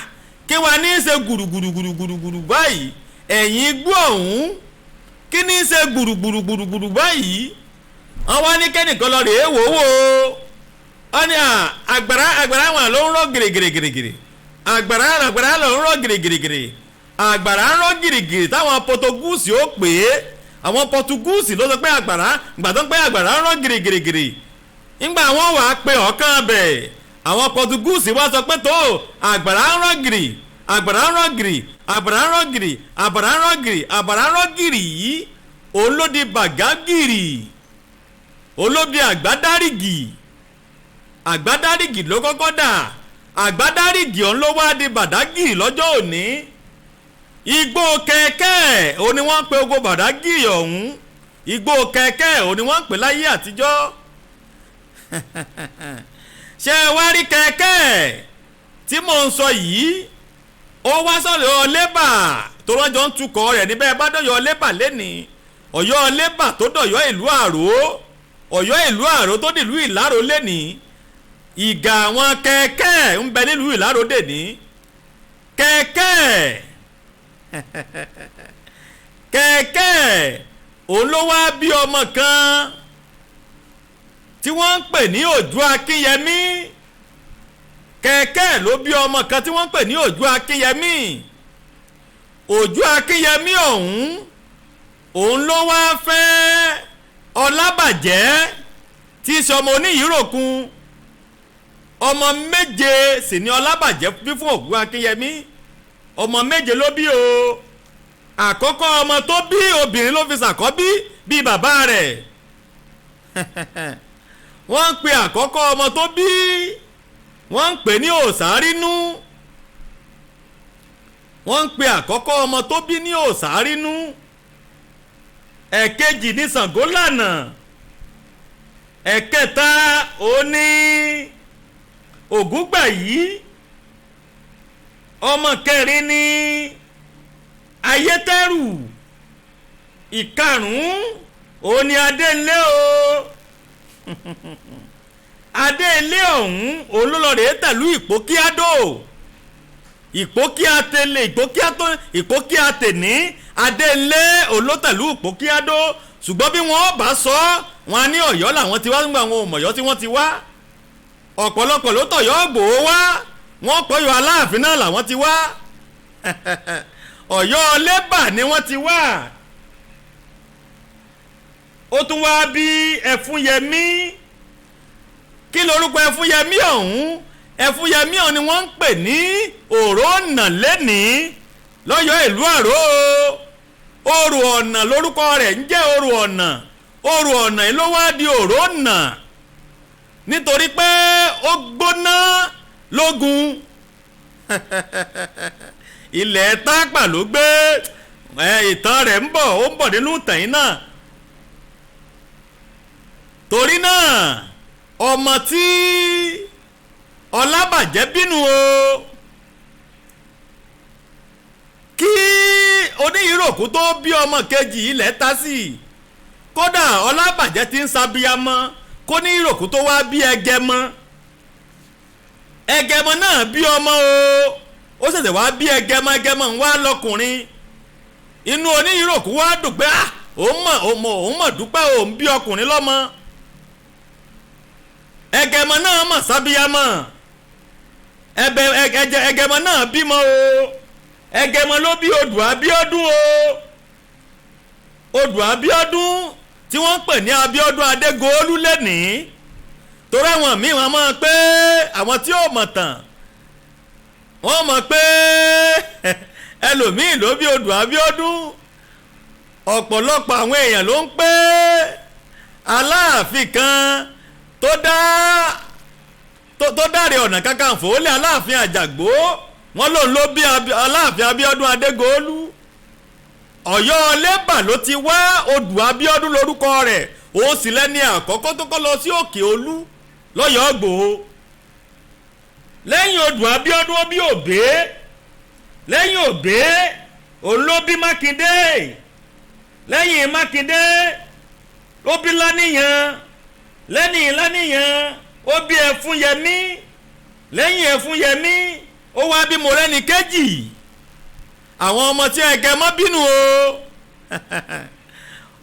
kí wàá ní í ṣe gbùrùgbùrùgbùrùgbùrù báyìí ẹ̀yìn igbó ọ̀hún, kí ní í ṣe gbùrùgbùrùgbùrù báyìí? Wọ́n wá ní kẹ́nìkan lọ rèé wò wò ó. Wọ́n ní àgbàrá, àgbàrá wọn ló ń rọ́ gìrìgìrìgìrì, àgbàrá, àgbàrá ló ń rọ́ gìrìgìrìgìrì, àgbàrá ń rọ́ gìrìgìrì táwọn Pọtugúùsì ó pè é. Àwọn Pọtugúùsì ló sọ pé àgbàrá, ìgbà tó ń pẹ́ àgbàrá ń rọ́ gìrìgìrìgìrì, ńgbà wọn wàá pe ọ̀kan bẹ̀, àwọn Pọtugúùsì wá sọ pé tó àgbàrá ń rọ́ gìrì, àgbàrá ń rọ́ gìrì, àgbàrá ń rọ́ gìrì, àgbàrá ń rọ́ gìrì, àgbàrá ń rọ́ gìrì yìí òun ló di Bàgágìrì, òun ló di Àgbádárìgì. Àgbádárìgì ló kọ́kọ́ dà, Àgbádárìgì òun ló wá di Bàdágìrì lọ́jọ́ òní. Igbó kẹ̀kẹ́ òun ni wọ́n ń pe ogo Bàdágìrì ọ̀hún. Igbó kẹ̀kẹ́ òun ni wọ́n ń pè láyé àtijọ́. Ṣé ẹ wá rí kẹ̀kẹ́ tí mò ń sọ yìí? Ó wá sọ̀rọ̀ lébà tó rọ́jọ́ ń tukọ̀ rẹ̀ níbẹ̀ bá dọ̀yọ̀ lébà lẹ́nìí. Ọ̀yọ́ lébà tó dọ̀yọ̀ ìlú Àró, Ọ̀yọ́ ìlú Àró tó dìlú Ìláró lẹ́nìí. Ìgà àwọn kẹ̀kẹ́ ń bẹ nílùú Ìláró dèní. Kẹ̀kẹ́, kẹ̀kẹ́ òun ló wá bí ọmọ kan tí wọ́n ń pè ní Òjó Akínyẹmí. Kẹ̀kẹ́ ló bí ọmọ kan tí wọ́n ń pè ní Òjó Akínyẹmí. Òjó Akínyẹmí ọ̀hún òun ló wá fẹ́ Ọlábàjẹ́ tí í ṣe ọmọ Oníyìíròkun. Ọmọ méje sì ni Ọlábàjẹ́ bí fún Òjó Akínyẹmí. Ọmọ méje ló bí o. Àkọ́kọ́ ọmọ tó bí obìnrin ló fi ṣàkọ́bí bí bàbá rẹ̀. Wọ́n ń pe àkọ́kọ́ ọmọ tó bí, wọ́n ń pè ní Òsárínú. Wọ́n ń pe àkọ́kọ́ ọmọ tó bí ní Òsárínú. Ẹ̀kejì ní Ṣàngólànà. Ẹ̀kẹta òun ní Ògúngbàyí. Ọmọ kẹrin ní Ayétẹ́rù. Ìkarùn-ún òun ní Adéńlé o. Adéńlé ọ̀hún òun ló lọ rèé tẹ̀lú Ìpókíádò. Ìpókíá tẹ̀lé Ìpókíá tó Ìpókíá tẹ̀ní Adéńlé òun ló tẹ̀lú Ìpókíádò. Ṣùgbọ́n bí wọ́n bá sọ wọn á ní Ọ̀yọ́ làwọn ti wá, nígbà wọn ò mọ̀yọ́ tí wọ́n ti wá. Ọ̀pọ̀lọpọ̀ ló tọ̀yọ́ Ìgbòho wá, wọ́n pọ̀yọ́ Aláàfin náà làwọn ti wá. Ọ̀yọ́ lébà ni wọ́n ti wá. Ó tún wá bí Ẹ̀fúnyẹmí. Kí lorúkọ Ẹ̀fúnyẹmí ọ̀hún? Ẹ̀fúnyẹmí ọ̀hún ni wọ́n ń pè ní Òrónà lẹ́nìí lọ́yọ́ ìlú Àró. Òrò ọ̀nà lórúkọ rẹ̀ ń jẹ́ Òrò ọ̀nà. Òrò ọ̀nà yìí ló wá di Òrónà nítorí pé ó gbóná lógun. Ilẹ̀ Tápà ló gbé. Ìtàn rẹ̀ ń bọ̀, ó ń bọ̀ nínú ìtàn yìí náà. Torí náà ọmọ tí Ọlábàjẹ́ bínú o, kí Oníyìíròkú tó bí ọmọ kejì ilẹ̀ ta sí. Kódà Ọlábàjẹ́ ti ń sabiyamọ kó ní ìròkú tó wá bí Ẹgẹmọ. Ẹgẹmọ náà bí ọmọ o, ó ṣẹ̀ṣẹ̀ wá bí Ẹgẹmọ. Ẹgẹmọ ń wá lọkùnrin. Inú Oníyìíròkú wá dùn pé òun mọ̀ òun mọ̀ dúpẹ́ òun bí ọkùnrin lọ́mọ. Ẹgẹmọ náà mọ̀ sábíyamọ. Ẹgẹmọ náà bímọ o. Ẹgẹmọ ló bí Odù Abíọ́dún o. Odù Abíọ́dún tí wọ́n ń pè ní Abíọ́dún Adégòólú lẹ́nìí. Torí àwọn míì wọ́n mọ̀ pé àwọn tí ò mọ̀ tàn wọ́n mọ̀ pé ẹlòmíì ló bí Odù Abíọ́dún. Ọ̀pọ̀lọpọ̀ àwọn èèyàn ló ń pé Aláàfin kan tó dáre ọ̀nà kakanfò lé Aláàfin Àjàgbó, wọ́n lòun ló bí Aláàfin Abíọ́dún Adégòólú. Ọ̀yọ́ lébà ló ti wá. Odù Abíọ́dún lórúkọ rẹ̀. Òun sì lẹ́ni àkọ́kọ́ tó kọ́ lọ sí Òkè Olú lọ́yọ̀ọ́ Ìgbòho. Lẹ́yìn Odù Abíọ́dún ó bí Òbé. Lẹ́yìn Òbé òun ló bí Mákindé. Lẹ́yìn Mákindé ó bí Láníyàn. Lẹ́yìn Láníyàn ó bí Ẹ̀fúnyẹmí. Lẹ́yìn Ẹ̀fúnyẹmí ó wá bí Mọ́rẹ́níkejì. Àwọn ọmọ tí Ẹgẹmọ bínú o.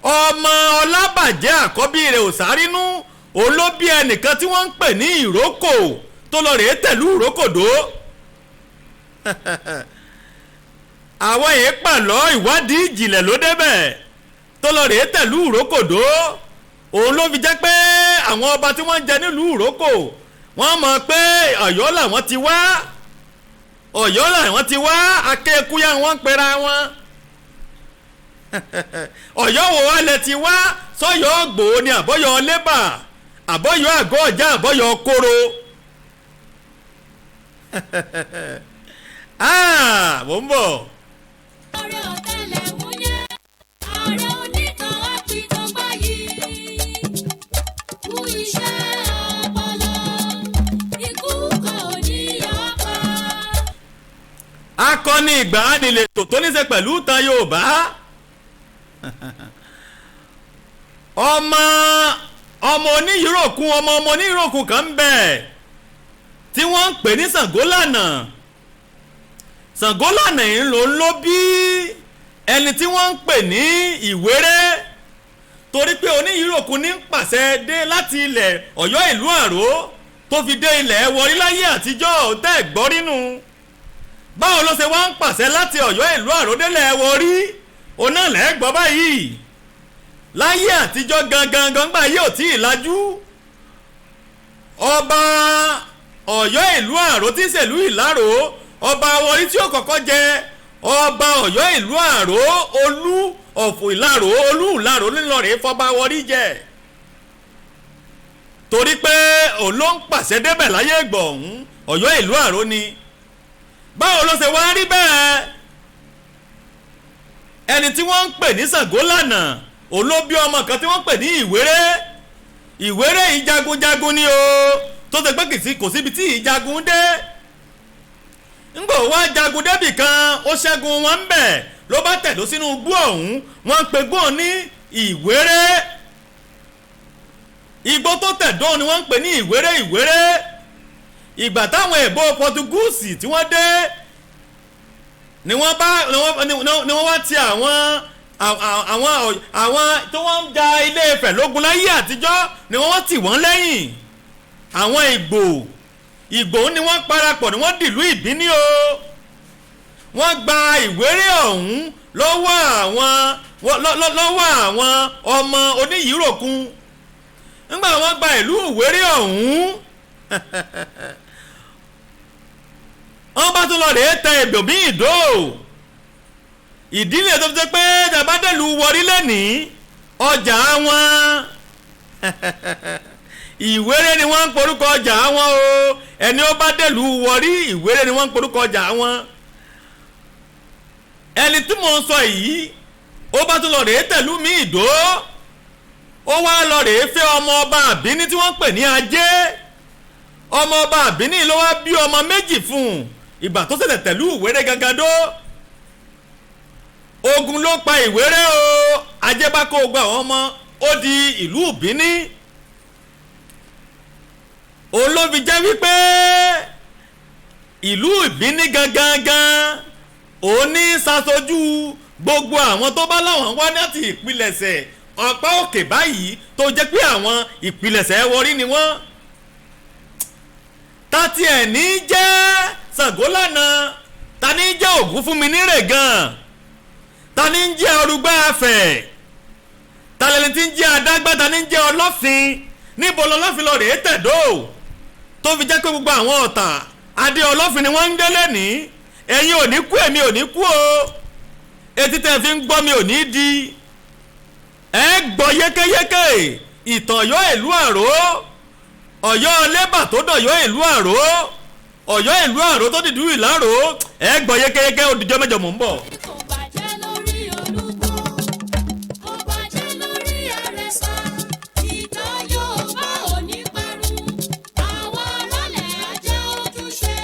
Ọmọ Ọlábàjẹ́ àkọ́bí rẹ̀ Òsárínú òun ló bí ẹnìkan tí wọ́n ń pè ní Ìrókò tó lọ rèé tẹ̀lú Ìrókòdó. Àwọn èèpàlọ́ ìwádìí ìjìnlẹ̀ ló débẹ̀ tó lọ rèé tẹ̀lú Ìrókòdó. Òun ló fi jẹ́ pé àwọn ọba tí wọ́n ń jẹ nílùú Ìrókò wọ́n mọ̀ pé Ọ̀yọ́ làwọn ti wá. Ọ̀yọ́ làwọn ti wá. Akékúyà wọ́n ń pera wọn. Ọ̀yọ́ wo wá lẹ ti wá? Sọ́yọ́ Ìgbòho ni àbọ̀yọ́ lébà, àbọ̀yọ́ àgọ́ ọ̀já, àbọ̀yọ́ kóró. Mò ń bọ̀. Ààrẹ ọ̀tẹlẹ̀múyẹ́, ààrẹ onítàn àpìtàn báyìí. Kú iṣẹ́ ọpọlọ, ikú kan ò ní yọ ọ́ pa. Akọni ìgbàanì lètò tó níṣe pẹ̀lú ìtàn Yorùbá. Ọmọ ọmọ Oníyìíròkun, ọmọ ọmọ Oníyìíròkun kan ń bẹ tí wọ́n ń pè ní Ṣàngólànà. Ṣàngólànà yìí ló ń ló bí ẹni tí wọ́n ń pè ní Ìwéré. Torí pé Oníyìíròkun ní ń pàṣẹ dé láti ilẹ̀ Ọ̀yọ́ ìlú Àró tó fi dé ilẹ̀ Wọrí láyé àtijọ́ tẹ́ gbọ́ nínú. Báwo ló ṣe wá ń pàṣẹ láti Ọ̀yọ́ ìlú Àró délẹ̀ Wọrí? Òun náà lẹ́ gbọ́ báyìí. Láyé àtijọ́ gangan gbangba yóò tí ì lajú. Ọba Ọ̀yọ́ ìlú Àró tí ń ṣèlú Ìláró, ọba Wọrí tí ó kọ́kọ́ jẹ ọba Ọ̀yọ́ ìlú Àró, Olú ọ̀fọ̀ Ìláró, Olú Ìláró ńlọrọ̀ fọba Wọrí jẹ. Torí pé òun ló ń pàṣẹ débẹ̀ láyé ìgbọ̀ ọ̀hún, Ọ̀yọ́ ìlú Àró ni. Báwo ló ṣe wá rí bẹ́ẹ̀? Ẹni tí wọ́n ń pè ní Ṣàngólànà Òun ló bí ọmọ kan tí wọ́n pè ní Ìwéré. Ìwéré yìí jagunjagun ni o, tó ṣe pé kò síbi tí ìjagun dé. Ńgbò wá jagun débì kan, ó ṣẹ́gun wọn ń bẹ̀, ló bá tẹ̀dó sínú igbó ọ̀hún. Wọ́n ń pe gbóhùn ní Ìwéré. Igbó tó tẹ̀dó ni wọ́n ń pè ní Ìwéré. Ìwéré, ìgbà táwọn èèbó Pọtugúùsì tí wọ́n dé ni wọ́n bá ni wọ́n wá ti àwọn tí wọ́n ń ja Ilé Ifẹ̀ lógun láyé àtijọ́ ni wọ́n tì wọ́n lẹ́yìn. Àwọn Ìgbò ni wọ́n parapọ̀ ni wọ́n dìlú Ìbíní o. Wọ́n gba Ìwéré ọ̀hún lọ́wọ́ àwọn ọmọ oníyìíròkun. Nígbà wọ́n gba ìlú Ìwéré ọ̀hún, wọ́n bá tún lọ rèé tẹ ìbòmí ìdó. Ìdílé tó fi ṣe pé tàbádẹ́lù wọrí lẹ́nìí, ọjà wọn Ìwéré ni wọ́n ń porúkọ ọjà wọn o. Ẹni ó bá dẹ̀lú wọrí, Ìwéré ni wọ́n ń porúkọ ọjà wọn. Ẹni tí mò ń sọ yìí, ó bá tún lọ rèé tẹ̀lú mi ìdó, ó wá lọ rèé fẹ́ ọmọ ọba Àbíní tí wọ́n ń pè ní Ajé. Ọmọ ọba Àbíní ló wá bí ọmọ méjì fún un. Ìgbà tó ṣẹ̀ṣẹ̀ tẹ̀lú Ìwéré gangan dó, ogun ló pa Ìwéré o. Ajé bá kó ogun àwọn ọmọ, ó di ìlú Ìbíní. Òun ló fi jẹ́ wípé ìlú Ìbíní gangan gan òun ní ṣàṣojú gbogbo àwọn tó bá láwọn wá láti ìpilẹ̀ṣẹ̀ ọ̀pá òkè báyìí, tó jẹ́ pé àwọn ìpilẹ̀ṣẹ̀ wọrí ni wọ́n. Ta ti ẹ̀ ní jẹ́ Ṣàngó lánàá, ta ní jẹ́ Ògún fún mi nírè gan, ta ní jẹ́ Ọrùgbá Afẹ̀, ta lẹni tí ń jẹ́ Adágbá, ta ní jẹ́ Ọlọ́fin. Níbo lọlọ́fin lọ rèé tẹ̀dó tó fi jẹ́ pé gbogbo àwọn ọ̀tà adé Ọlọ́fin ni wọ́n ń délé ní. Ẹ̀yin ò ní kú, èmi ò ní kú o. Etí tẹ́ fi ń gbọ́ mi ò ní di. Ẹ gbọ́ yékéyéké ìtàn Ọ̀yọ́ ìlú Àró, Ọ̀yọ́ lébà tó dọ̀yọ́ ìlú Àró, Ọ̀yọ́ ìlú Àró tó dìdú Ìláró. Ẹ gbọ́ yékéyéké. Ó dijọ́ mẹ́jọ, mò ń bọ̀. Kò bàjẹ́ lórí Olúgbọ́n, kò bàjẹ́ lórí Àrẹ̀sà, ìtàn Yorùbá ò ní parun. Àwọn alálẹ̀ ajá ojúṣe,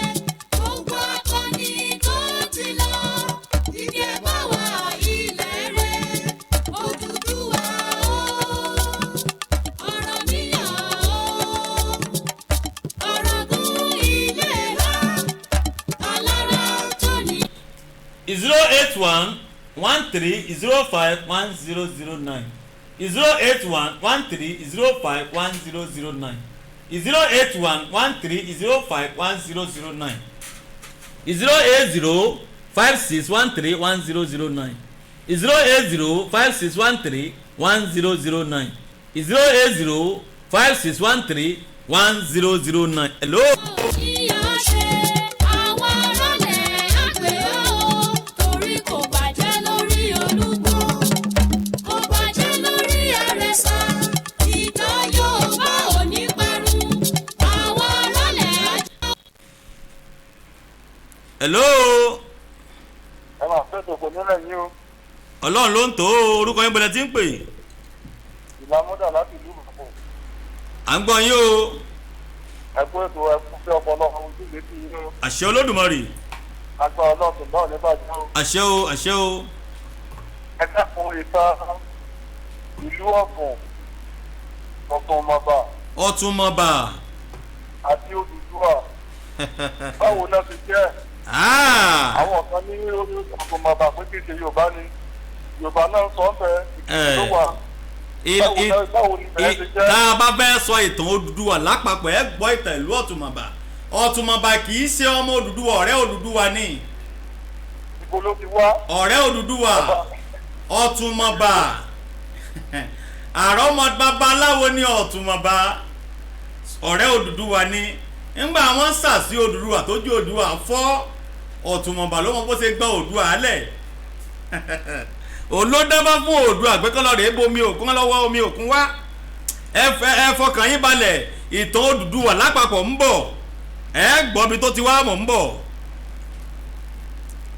gbogbo akọni tó ti lọ, ìdí ẹ̀ bá wà ilẹ̀ rẹ̀, Odùduwà o, Ọ̀rànmíyàn o, Ọ̀ràngún Ilé Ìhà, Alára tó ní. 08113051009, 08113051009, 08113051009, 08056131009, 08056131009, 08056131009. Hello. Ìyá ṣe àwọn alálẹ̀ àgbẹ̀ o, torí kò bàjẹ́ lórí Olúgbọ́n, kò bàjẹ́ lórí Àrẹ̀sà, ìtàn Yorùbá ò ní parun. Àwọn alálẹ̀ ajá. Hello. Ẹ máa fẹ́ tòkò nílẹ̀ yín o. Ọlọ́run ló ń tó o. Orúkọ yín, bọ̀dẹ̀ tí ń pè? Ìlàmúdà láti ìlú Ìbàdàn. À ń gbọ́ yín o. Ẹ kú ètò, ẹ kú fẹ́ ọpọlọ ojú létí yín o. Àṣẹ Olódùmarè. Agbára ọlọ́ọ̀tún náà ní bàjẹ́ o. Àṣẹ o, àṣẹ o. Ẹ dákun, ìtàn ìlú Ọ̀fọ̀n, Ọ̀túnmọ̀bà Ọ̀túnmọ̀bà àti Odùduwà, báwo náà ti jẹ́? Àwọn kan ní Ọ̀túnmọ̀bà pé kí n ṣe Yorùbá ni, Yorùbá náà sọ ọ́ fẹ́ ìlú wà. Báwo ni bẹ́ẹ̀ ṣe jẹ́? Tá a bá fẹ́ sọ ìtàn Odùduwà lápapọ̀, ẹ gbọ́ ìtàn ìlú Ọ̀túnmọ̀bà. Ọ̀túnmọ̀bà kì í ṣe ọmọ Odùduwà, ọ̀rẹ́ Odùduwà ni. Ibo ló ti wá? Ọ̀rẹ́ Odùduwà Ọ̀túnmọ̀bà, àrọ́mọ babaláwo ni Ọ̀túnmọ̀bà, ọ̀rẹ́ Odùduwà ni. Ńgbà wọ́n sà sí Odùduwà tó ju Odùduwà fọ́, Ọ̀túnmọ̀bà ló mọ bó ṣe gbọ́ Oòduà lẹ̀. Olódábá fún Oòduà pé kọ́ lọ rèé bomi òkun lọ́wọ́ omi òkun wá. Ẹ fọkàn yín balẹ̀, ìtàn Odùduwà lápapọ̀ ń bọ̀, ẹ gbọ́ mi tó ti wá, mọ̀ ń bọ̀.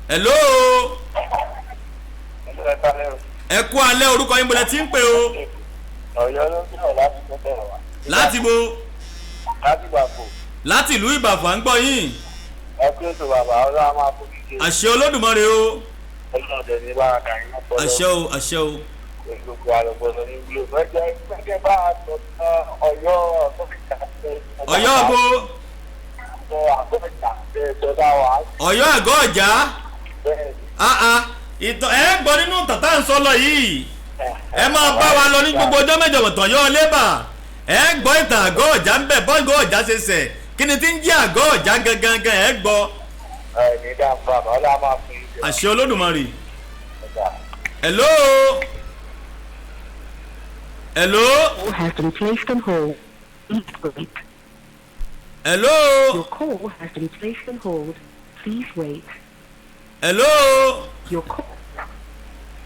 Hello. Ẹ kú alẹ́, orúkọ yín, bọ̀lẹ̀ tí ń pè o? Ọ̀yọ́ ló ń sọ̀rọ̀ láti tó bẹ̀rẹ̀ wá. Láti bo? Láti Ìbàfò. Láti ìlú Ìbàfò, à ń gbọ́ yín. Ẹ kú ètò bàbá, Ọlọ́run á máa fún mi ṣe. Àṣẹ Olódùmarè o. Ọlọ́run dẹ̀ ní bára kà yín lọ́pọ̀lọ́. Àṣẹ o, àṣẹ o. Gbogbo àlọ́gbọ́dọ̀ ní wúlò. Mẹ́jọ ẹgbẹ́ bá a sọ tán Ọ̀yọ́ àgọ́jà. Ọ̀yọ́ bo? Àgọ́jà sọdá wa. Ọ̀yọ́ àgọ́ ọ̀já. Bẹ́ẹ̀ ni. Ah, ìtàn ẹ gbọ́ nínú tàtà ń sọ lọ yìí, ẹ máa bá wa lọ ní gbogbo ọjọ́ mẹ́jọ wọ̀tàn yọ lébà, ẹ gbọ́ ìtàn àgọ́ ọ̀já ń bẹ̀, bọ́ǹgọ́ ọ̀já ṣe sẹ̀, kí ni tí ń jẹ́ àgọ́ ọ̀já gangan gan, ẹ gbọ́. Ẹ ní dáhùn bàbá, Ọlọ́run á máa fún yín ṣe. Àṣẹ Olódùmarè. Ọ̀gá. Hello, hello. Call has been placed on hold. Please wait. Hello. Your call has been placed on hold. Please wait. Hello. Your call.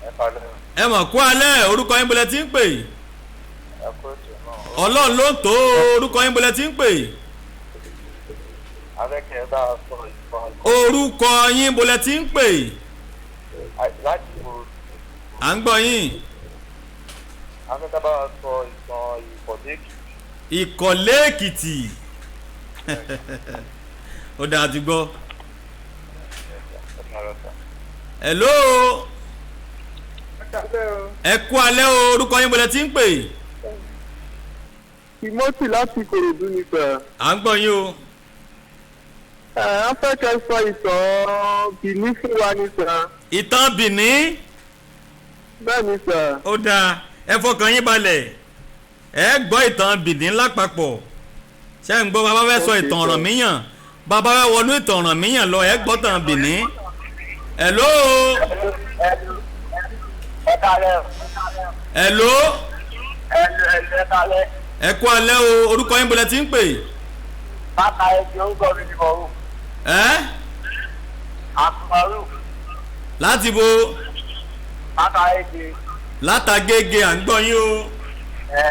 Ẹ kalẹ́. Ẹ mọ̀ kú alẹ́, orúkọ yín, bọ́lẹ̀ tí ń pè? Ẹ kú ètò náà. Ọlọ́run ló ń tó, orúkọ yín, bọ́lẹ̀ tí ń pè? Abẹ́kẹ́ bá a sọ ìtàn. Orúkọ yín, bọ́lẹ̀ tí ń pè? Láti wo? À ń gbọ́ yín. Afẹ́kẹ́ bá a sọ ìtàn Ìkọ̀lé Èkìtì. Ìkọ̀lé Èkìtì, ó dáa, ti gbọ́. Hello. Ẹ kú alẹ́ o, orúkọ yín, bọ́lẹ̀ tí ń pè? Timothy láti Ìkòròdú ni sir. À ń gbọ́ yín o. Ẹ á fẹ́ kẹ́ sọ ìtàn Bìní fún wa ni sir. Ìtàn Bìní? Bẹ́ẹ̀ ni sir. Ó dáa, ẹ fọkàn yín balẹ̀, ẹ gbọ́ ìtàn Bìní lápapọ̀. Ṣé ń gbọ́? Bàbá fẹ́ sọ ìtàn Ọ̀rànmíyàn, bàbá fẹ́ wọnú ìtàn Ọ̀rànmíyàn lọ, ẹ gbọ́ tàn Bìní. Hello. Ẹ kalẹ́. Hello. Ẹ kalẹ́. Ẹ kú alẹ́ o, orúkọ yín, bọ́lẹ̀ tí ń pè? Bàbá ẹ ti orúkọ mi ni Mọ̀rú. Ẹ́? Àtùmọ̀rú. Láti bo? Bàbá ẹ ti. Látàgége, à ń gbọ́ yín o. Ẹ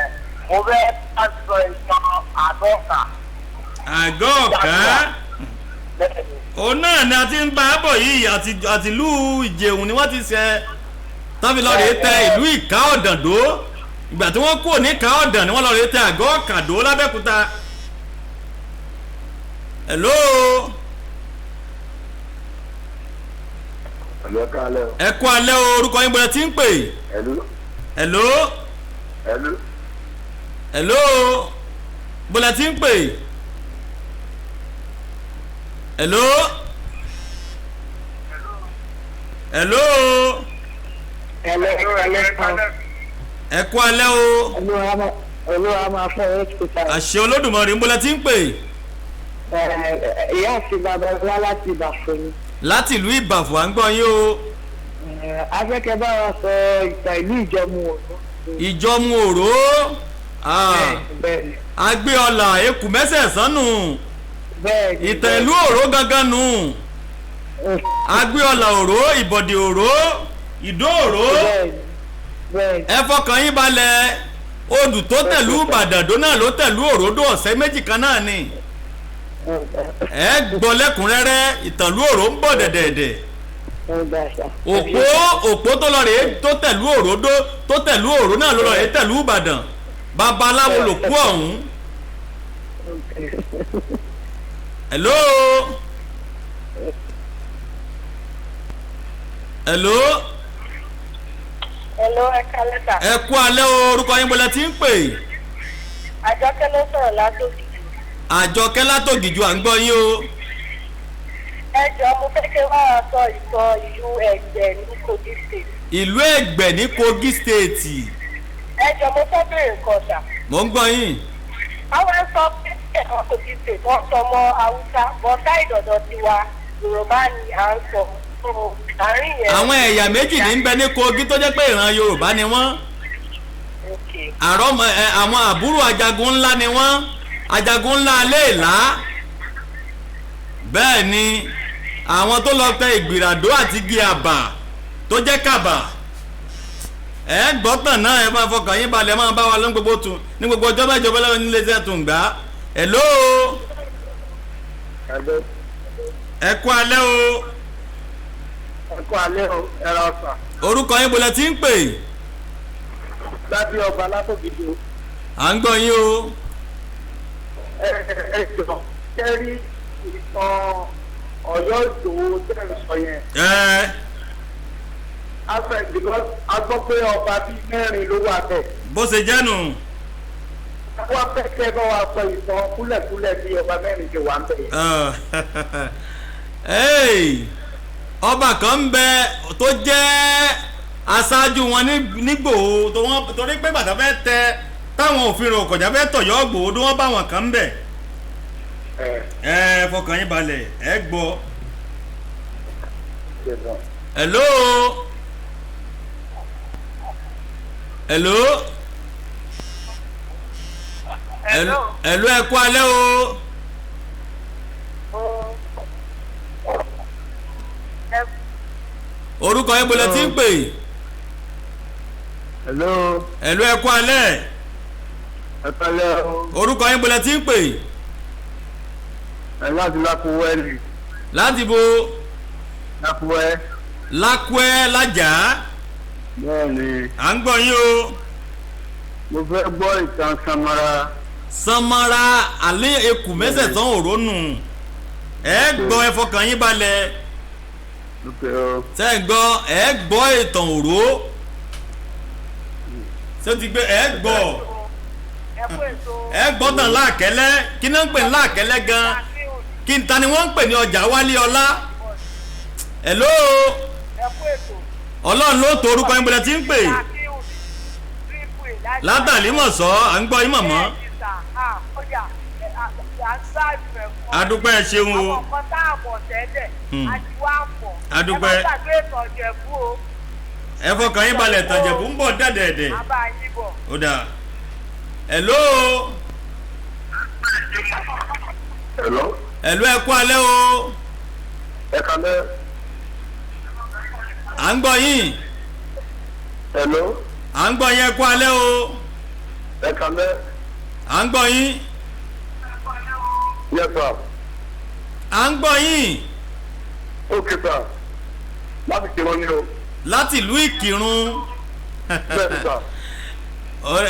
mo fẹ́ bá sọ ìtàn àgọ́kà. Àgọ́ ọ̀ká? Bẹ́ẹ̀ ni. Òun náà ni a ti ń bá a bọ̀ yìí, àti ìlú Ìjẹ̀hùn ni wọ́n ti ṣe tán fi lọ́ọ́ rèé tẹ ìlú Ìka Ọ̀dàndó. Ìgbà tí wọ́n kúrò ní Ìka Ọ̀dàn ni wọ́n lọ́ọ́ rèé tẹ àgọ́ Ọ̀kàdó lábẹ́òkúta. Hello. Ẹ̀lú, ẹ kalẹ́ o. Ẹ kú alẹ́ o, orúkọ yín, bọ́lá tí ń pè? Ẹ̀lú. Hello. Ẹ̀lú. Hello, bọ́lá tí ń pè? Hello, hello. Hello, hello. Ẹ kú alẹ́ o. Olúwa máa fún ẹ ṣe. Àṣẹ Olódùmarè, ń bọ́lá tí ń pè? Ìyá àti bàbá wa láti Ìbàfò ni. Láti ìlú Ìbàfò, à ń gbọ́ yín o. Afẹ́kẹ́ bá wa sọ ìtàn ìlú Ìjọmú Òró. Ìjọmú Òró? Bẹ́ẹ̀ni. Agbé ọlà ekù mẹ́sẹ̀sán nù. Bẹ́ẹ̀ni. Ìtàn ìlú Òró gangan nù, agbé ọlà Òró, Ìbọ̀dì Òró, Ìdó Òró. Bẹ́ẹ̀ni, bẹ́ẹ̀ni. Ẹ fọkàn yín balẹ̀, odù tó tẹ̀lú Ìbàdàn náà ló tẹ̀lú Òródó, ọ̀sẹ̀ méjì kan náà ni. Ẹ gbọ́ lẹ́kùnrẹ́rẹ́, ìtànlú Òró ń bọ̀ dẹ̀dẹ̀dẹ̀. Òpó tó lọ rèé tó tẹ̀lú Òródó, tó tẹ̀lú Òró náà ló lọ rèé tẹ̀lú Ìbàdàn, babaláwo lòkú ọ̀hún. Hello, hello. Hello, ẹ kálẹ́ sà. Ẹ kú alẹ́ o, orúkọ yín, bọ́lá tí ń pè? Àjọkẹ́ ló sọ̀rọ̀ látòkìjù. Àjọkẹ́ látògìjù, à ń gbọ́ yín o. Ẹ jọ, mo fẹ́ kí wọ́n sọ ìtàn ìlú Ẹ̀gbẹ́ ní Kogi State. Ìlú Ẹ̀gbẹ́ ní Kogi State. Ẹ jọ, mo fẹ́ béèrè nǹkan sà. Mò ń gbọ́ yín. Àwọn ń sọ pé ẹ̀ka Kogi State wọ́n sọ mọ́ Haúsá, bọ́tá ìdọ̀dọ̀ tiwa Yorùbá ni à ń sọ. So, àárín yẹn. Àwọn ẹ̀yà méjì ní ń bẹ ní Kogi tó jẹ́ pé ìran Yorùbá ni wọ́n. Àrọ́mọ ẹ, àwọn àbúrò ajagun ńlá ni wọ́n, ajagun ńlá aléèlá. Bẹ́ẹ̀ ni àwọn tó lọ tẹ Ìgbìràdó àti igi àbà tó jẹ́ kàbà. Ẹ gbọ́tàn náà, ẹ máa fọkàn yín balẹ̀, máa bá wa lọ ní gbogbo tún ní gbogbo ọjọ́ mẹ́jọ bẹ́lẹ́ nílé iṣẹ́ tún gbà. Hello. Hello. Ẹ kú alẹ́ o. Ẹ kú alẹ́ o, ẹ ra ọ̀sà. Orúkọ yín, bolẹ̀ tí ń pè? Láti ọba látòkìdó. À ń gbọ́ yín o. Ẹ jọ, kẹ́rí ìtàn Ọ̀yọ́ Ìgbòho tẹ́ ẹ sọ yẹn. Ẹ. A fẹ́ because a gbọ́ pé ọba bíi mẹ́rin ló wà bẹ́ẹ̀. Bó ṣe jẹ́ nù. Wọ́n fẹ́ kẹ́ bá wa sọ ìtàn kúlẹ̀kúlẹ̀ bí ọba mẹ́rin ṣe wà ń bẹ̀. Hey, ọba kan ń bẹ tó jẹ́ aṣáájú wọn nígbòho tó wọ́n torí pé bàtà fẹ́ tẹ táwọn òfin rò kọjá fẹ́ tọ̀yọ́ gbòho tó wọ́n bá wọn kan ń bẹ̀. Ẹ fọkàn yín balẹ̀, ẹ gbọ́. Hello, hello, hello, hello, ẹ kú alẹ́ o. Orúkọ yín, bolẹ̀ tí ń pè? Hello. Hello, ẹ kú alẹ́. Ẹ kálẹ́ o. Orúkọ yín, bolẹ̀ tí ń pè? Ẹ láti Lákúwẹ́ ni. Láti bo? Lákúwẹ́. Lákúẹ́ lájà. Bẹ́ẹ̀ ni. À ń gbọ́ yín o. Mo fẹ́ gbọ́ ìtàn Samara. Samara alẹ́ ekù mẹ́sẹ̀sán òrónù, ẹ gbọ́, ẹ fọkàn yín balẹ̀. Okay o. Ṣé ẹ gbọ́? Ẹ gbọ́ ìtàn òró, ṣé o ti gbé? Ẹ gbọ́, ẹ gbọ́ tàn láàkẹ́lẹ́. Kí ni wọ́n ń pè ní láàkẹ́lẹ́ gan? Kí n ta ni wọ́n ń pè ní ọjà wálé ọlá? Hello, ọlọ́run ló tó. Orúkọ yín, bọ̀dẹ̀ tí ń pè? Látàlímọ̀sọ́. À ń gbọ́ yín, mọ̀mọ́. Adúpẹ́, ẹ ṣeun o. Àwọn nǹkan tá a mọ̀ tẹ́lẹ̀ a ti wá mọ̀. Adúpẹ́. Ẹ má gbàgbé ìtàn Ìjẹ̀bú o. Ẹ fọkàn yín balẹ̀, tàjẹ̀bú ń bọ̀ dẹ̀dẹ̀dẹ̀. A bá yín bọ̀. Ó dáa. Hello. Hello. Hello, ẹ kú alẹ́ o. Ẹ kálẹ́. À ń gbọ́ yín. Hello. À ń gbọ́ yín, ẹ kú alẹ́ o. Ẹ kálẹ́. À ń gbọ́ yín. Yes, sir. À ń gbọ́ yín. Okay, sir. Láti Kírun ni o. Láti ìlú Ìkìrun. Bẹ́ẹ̀ ni, sir.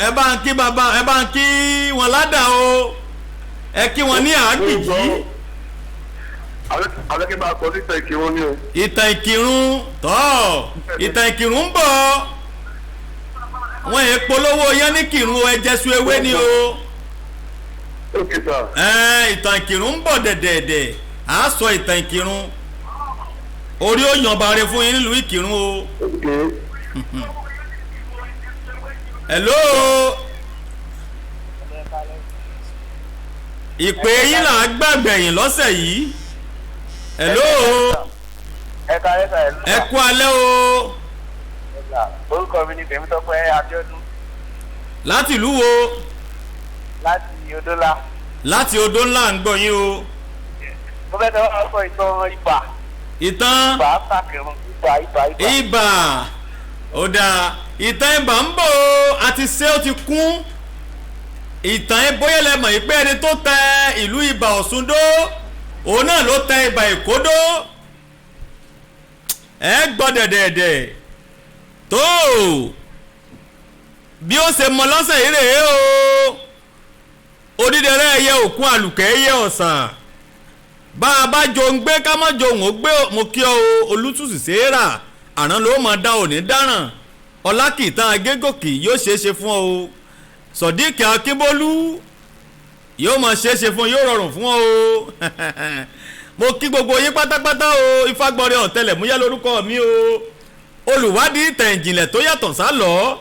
Ẹ bá ń kí bàbá, ẹ bá ń kí wọn ládàá o, ẹ kí wọn ní àágbìjì. Alẹ́ kí n bá a sọ nípa Ìkírun ni o. Ìtàn Ìkìrun tọ́, ìtàn Ìkìrun ń bọ̀. Wọ́n yẹn polówó yẹn ní Kìrun o, ẹjẹsùn ewé ni o. Okay, sir. Ẹ ìtàn Ìkìrun ń bọ̀ dẹ̀dẹ̀dẹ̀, à á sọ ìtàn Ìkìrun. Orí ó yàn bàrẹ̀ fún yín nílùú Ìkìrun o. Okay. Hello, ìpè yín là á gbàgbẹ̀yìn lọ́sẹ̀ yìí. Hello. Ẹ kálẹ́ sà. Ẹ kú alẹ́ o. Orúkọ mi ni Tèmítọ́pẹ́ Abíọ́dún. Láti ìlú wo? Láti Odólá. Láti Odó Ńlá, ń gbọ́ yín o. Mo fẹ́ tẹ́wọ́ sọ ìtàn ibà. Ìtàn Ibà sàkìrún, ibà, ibà, ibà. Ibà, ó dáa, ìtàn ibà ń bọ̀ o. Àti ṣé ó ti kún ìtàn ẹ? Bóyá lẹ mọ̀ yìí pé ẹni tó tẹ ìlú Ibà Ọ̀ṣun dó, òun náà ló tẹ Ibà Èkó dó. Ẹ gbọ́ dẹ̀dẹ̀dẹ̀ tó bí ó ṣe mọ lọ́sẹ̀ yìí rèé o. Odídẹrẹ́ ẹyẹ òkun, àlùkẹ́ ẹyẹ ọ̀sà, bá a bá jòun gbé ká má jòun ó gbé. Mo kí ọ o, Olùtùsì sèérà àrán ló mọ̀ dá òní dáràn ọlákìtàn agégòkì, yóò ṣeé ṣe fún ọ o. Sodiq Akínbólú, yóò mọ̀ ṣeé ṣe fún ọ, yóò rọrùn fún ọ o. Mo kí gbogbo yín pátápátá o. Ifágbọ́rẹ́ ọ̀tẹlẹ̀múyẹ́ lórúkọ mi o, olùwádìí ìtàn ìjìnlẹ̀ tó yàtọ̀ sálọ,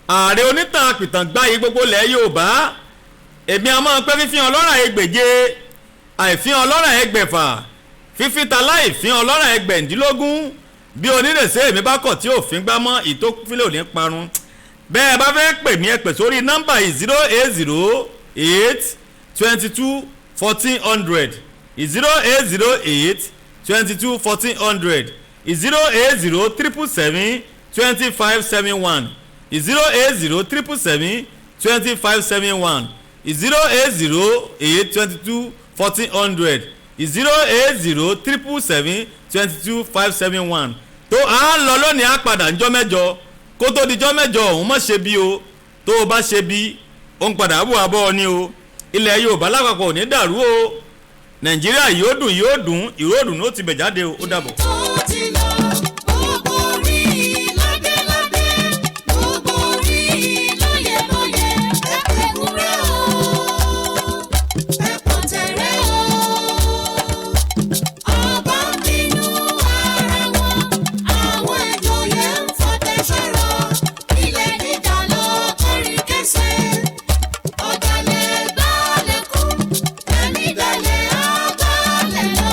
ààrẹ onítàn àpìtàn gbáyé gbogbo ilẹ̀ Yorùbá. Èmi a máa pẹ́ fífi ọlọ́rà ẹgbẹ̀je, àìfín ọlọ́rà ẹgbẹ̀fà, fífi ta láìfín ọlọ́rà ẹgbẹ̀ndínlógún. Bí onírèsé èmi bá kọ̀ tí òfin gbá mọ́ ìtókùfílẹ̀ ò ní parun. Bẹ́ẹ̀ bá fẹ́ pè mí, ẹ pè sórí nọ́mbà yìí: 0808221 400, 0808221 400, 0807772 571, 0807772 571, 0808221 400, 0807772 571. Tó a ń lọ lónìí, á padà ńjọ́ mẹ́jọ. Kó tó dijọ́ mẹ́jọ ọ̀hún, mọ̀ ṣe bí o. Tó o bá ṣe bí, ó ń padà bọ̀ abọ́ ni o. Ilẹ̀ Yorùbá lápapọ̀ ò ní dàrú o. Nàìjíríà yóò dùn, yóò dùn. Ìró dùn ó ti bẹ̀ jáde o. Ó dàbọ̀. Tó ti lọ, gbogbo orí ládéládé, gbogbo orí lóyèlóyè, ẹ̀kúnrẹ́ o, ẹ̀pọ̀tẹ̀rẹ́ o. Ọba ń bínú ara wọn, àwọn ìjòyè ń fọtẹ́ sọ̀rọ̀, ilẹ̀ dídà lọ kọrin kẹsẹ̀. Ọ̀dàlẹ̀ gbálẹ̀ kú, ẹni dalẹ̀ á gbálẹ̀ lọ,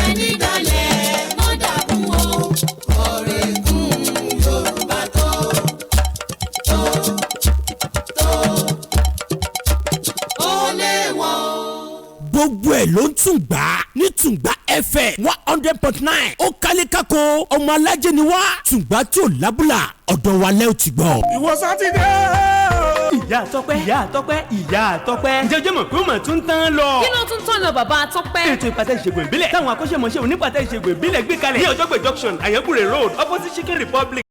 ẹni dalẹ̀ mọ́dàkú o. Ọ̀rẹ́kùn Yorùbá tó tó tó ó léwọ́. Gbogbo ẹ̀ ló ń tún gbà ní Tùngbà FM 100.9. Ó kálé kákó, ọmọ alájẹ ni wá. Tùngbà tí ò lábùlà, ọ̀dọ̀ wa lẹ́ ò ti gbọ́. Ìwọ Sátidé. Ìyá Tọ́pẹ́, Ìyá Tọ́pẹ́, Ìyá Tọ́pẹ́, jẹjẹ mọ̀ pé ó mà tún tán lọ. Kí ló tún tán lọ, bàbá Tọ́pẹ́? Ètò ìpàtẹ ìṣègùn ìbílẹ̀ táwọn akọ́ṣẹ́mọṣẹ́ onípàtẹ ìṣègùn ìbílẹ̀ gbé kalẹ̀ ní Ọjọ́gbẹ̀ Junction, Àyànkúrè Road, opposite Chicken Republic.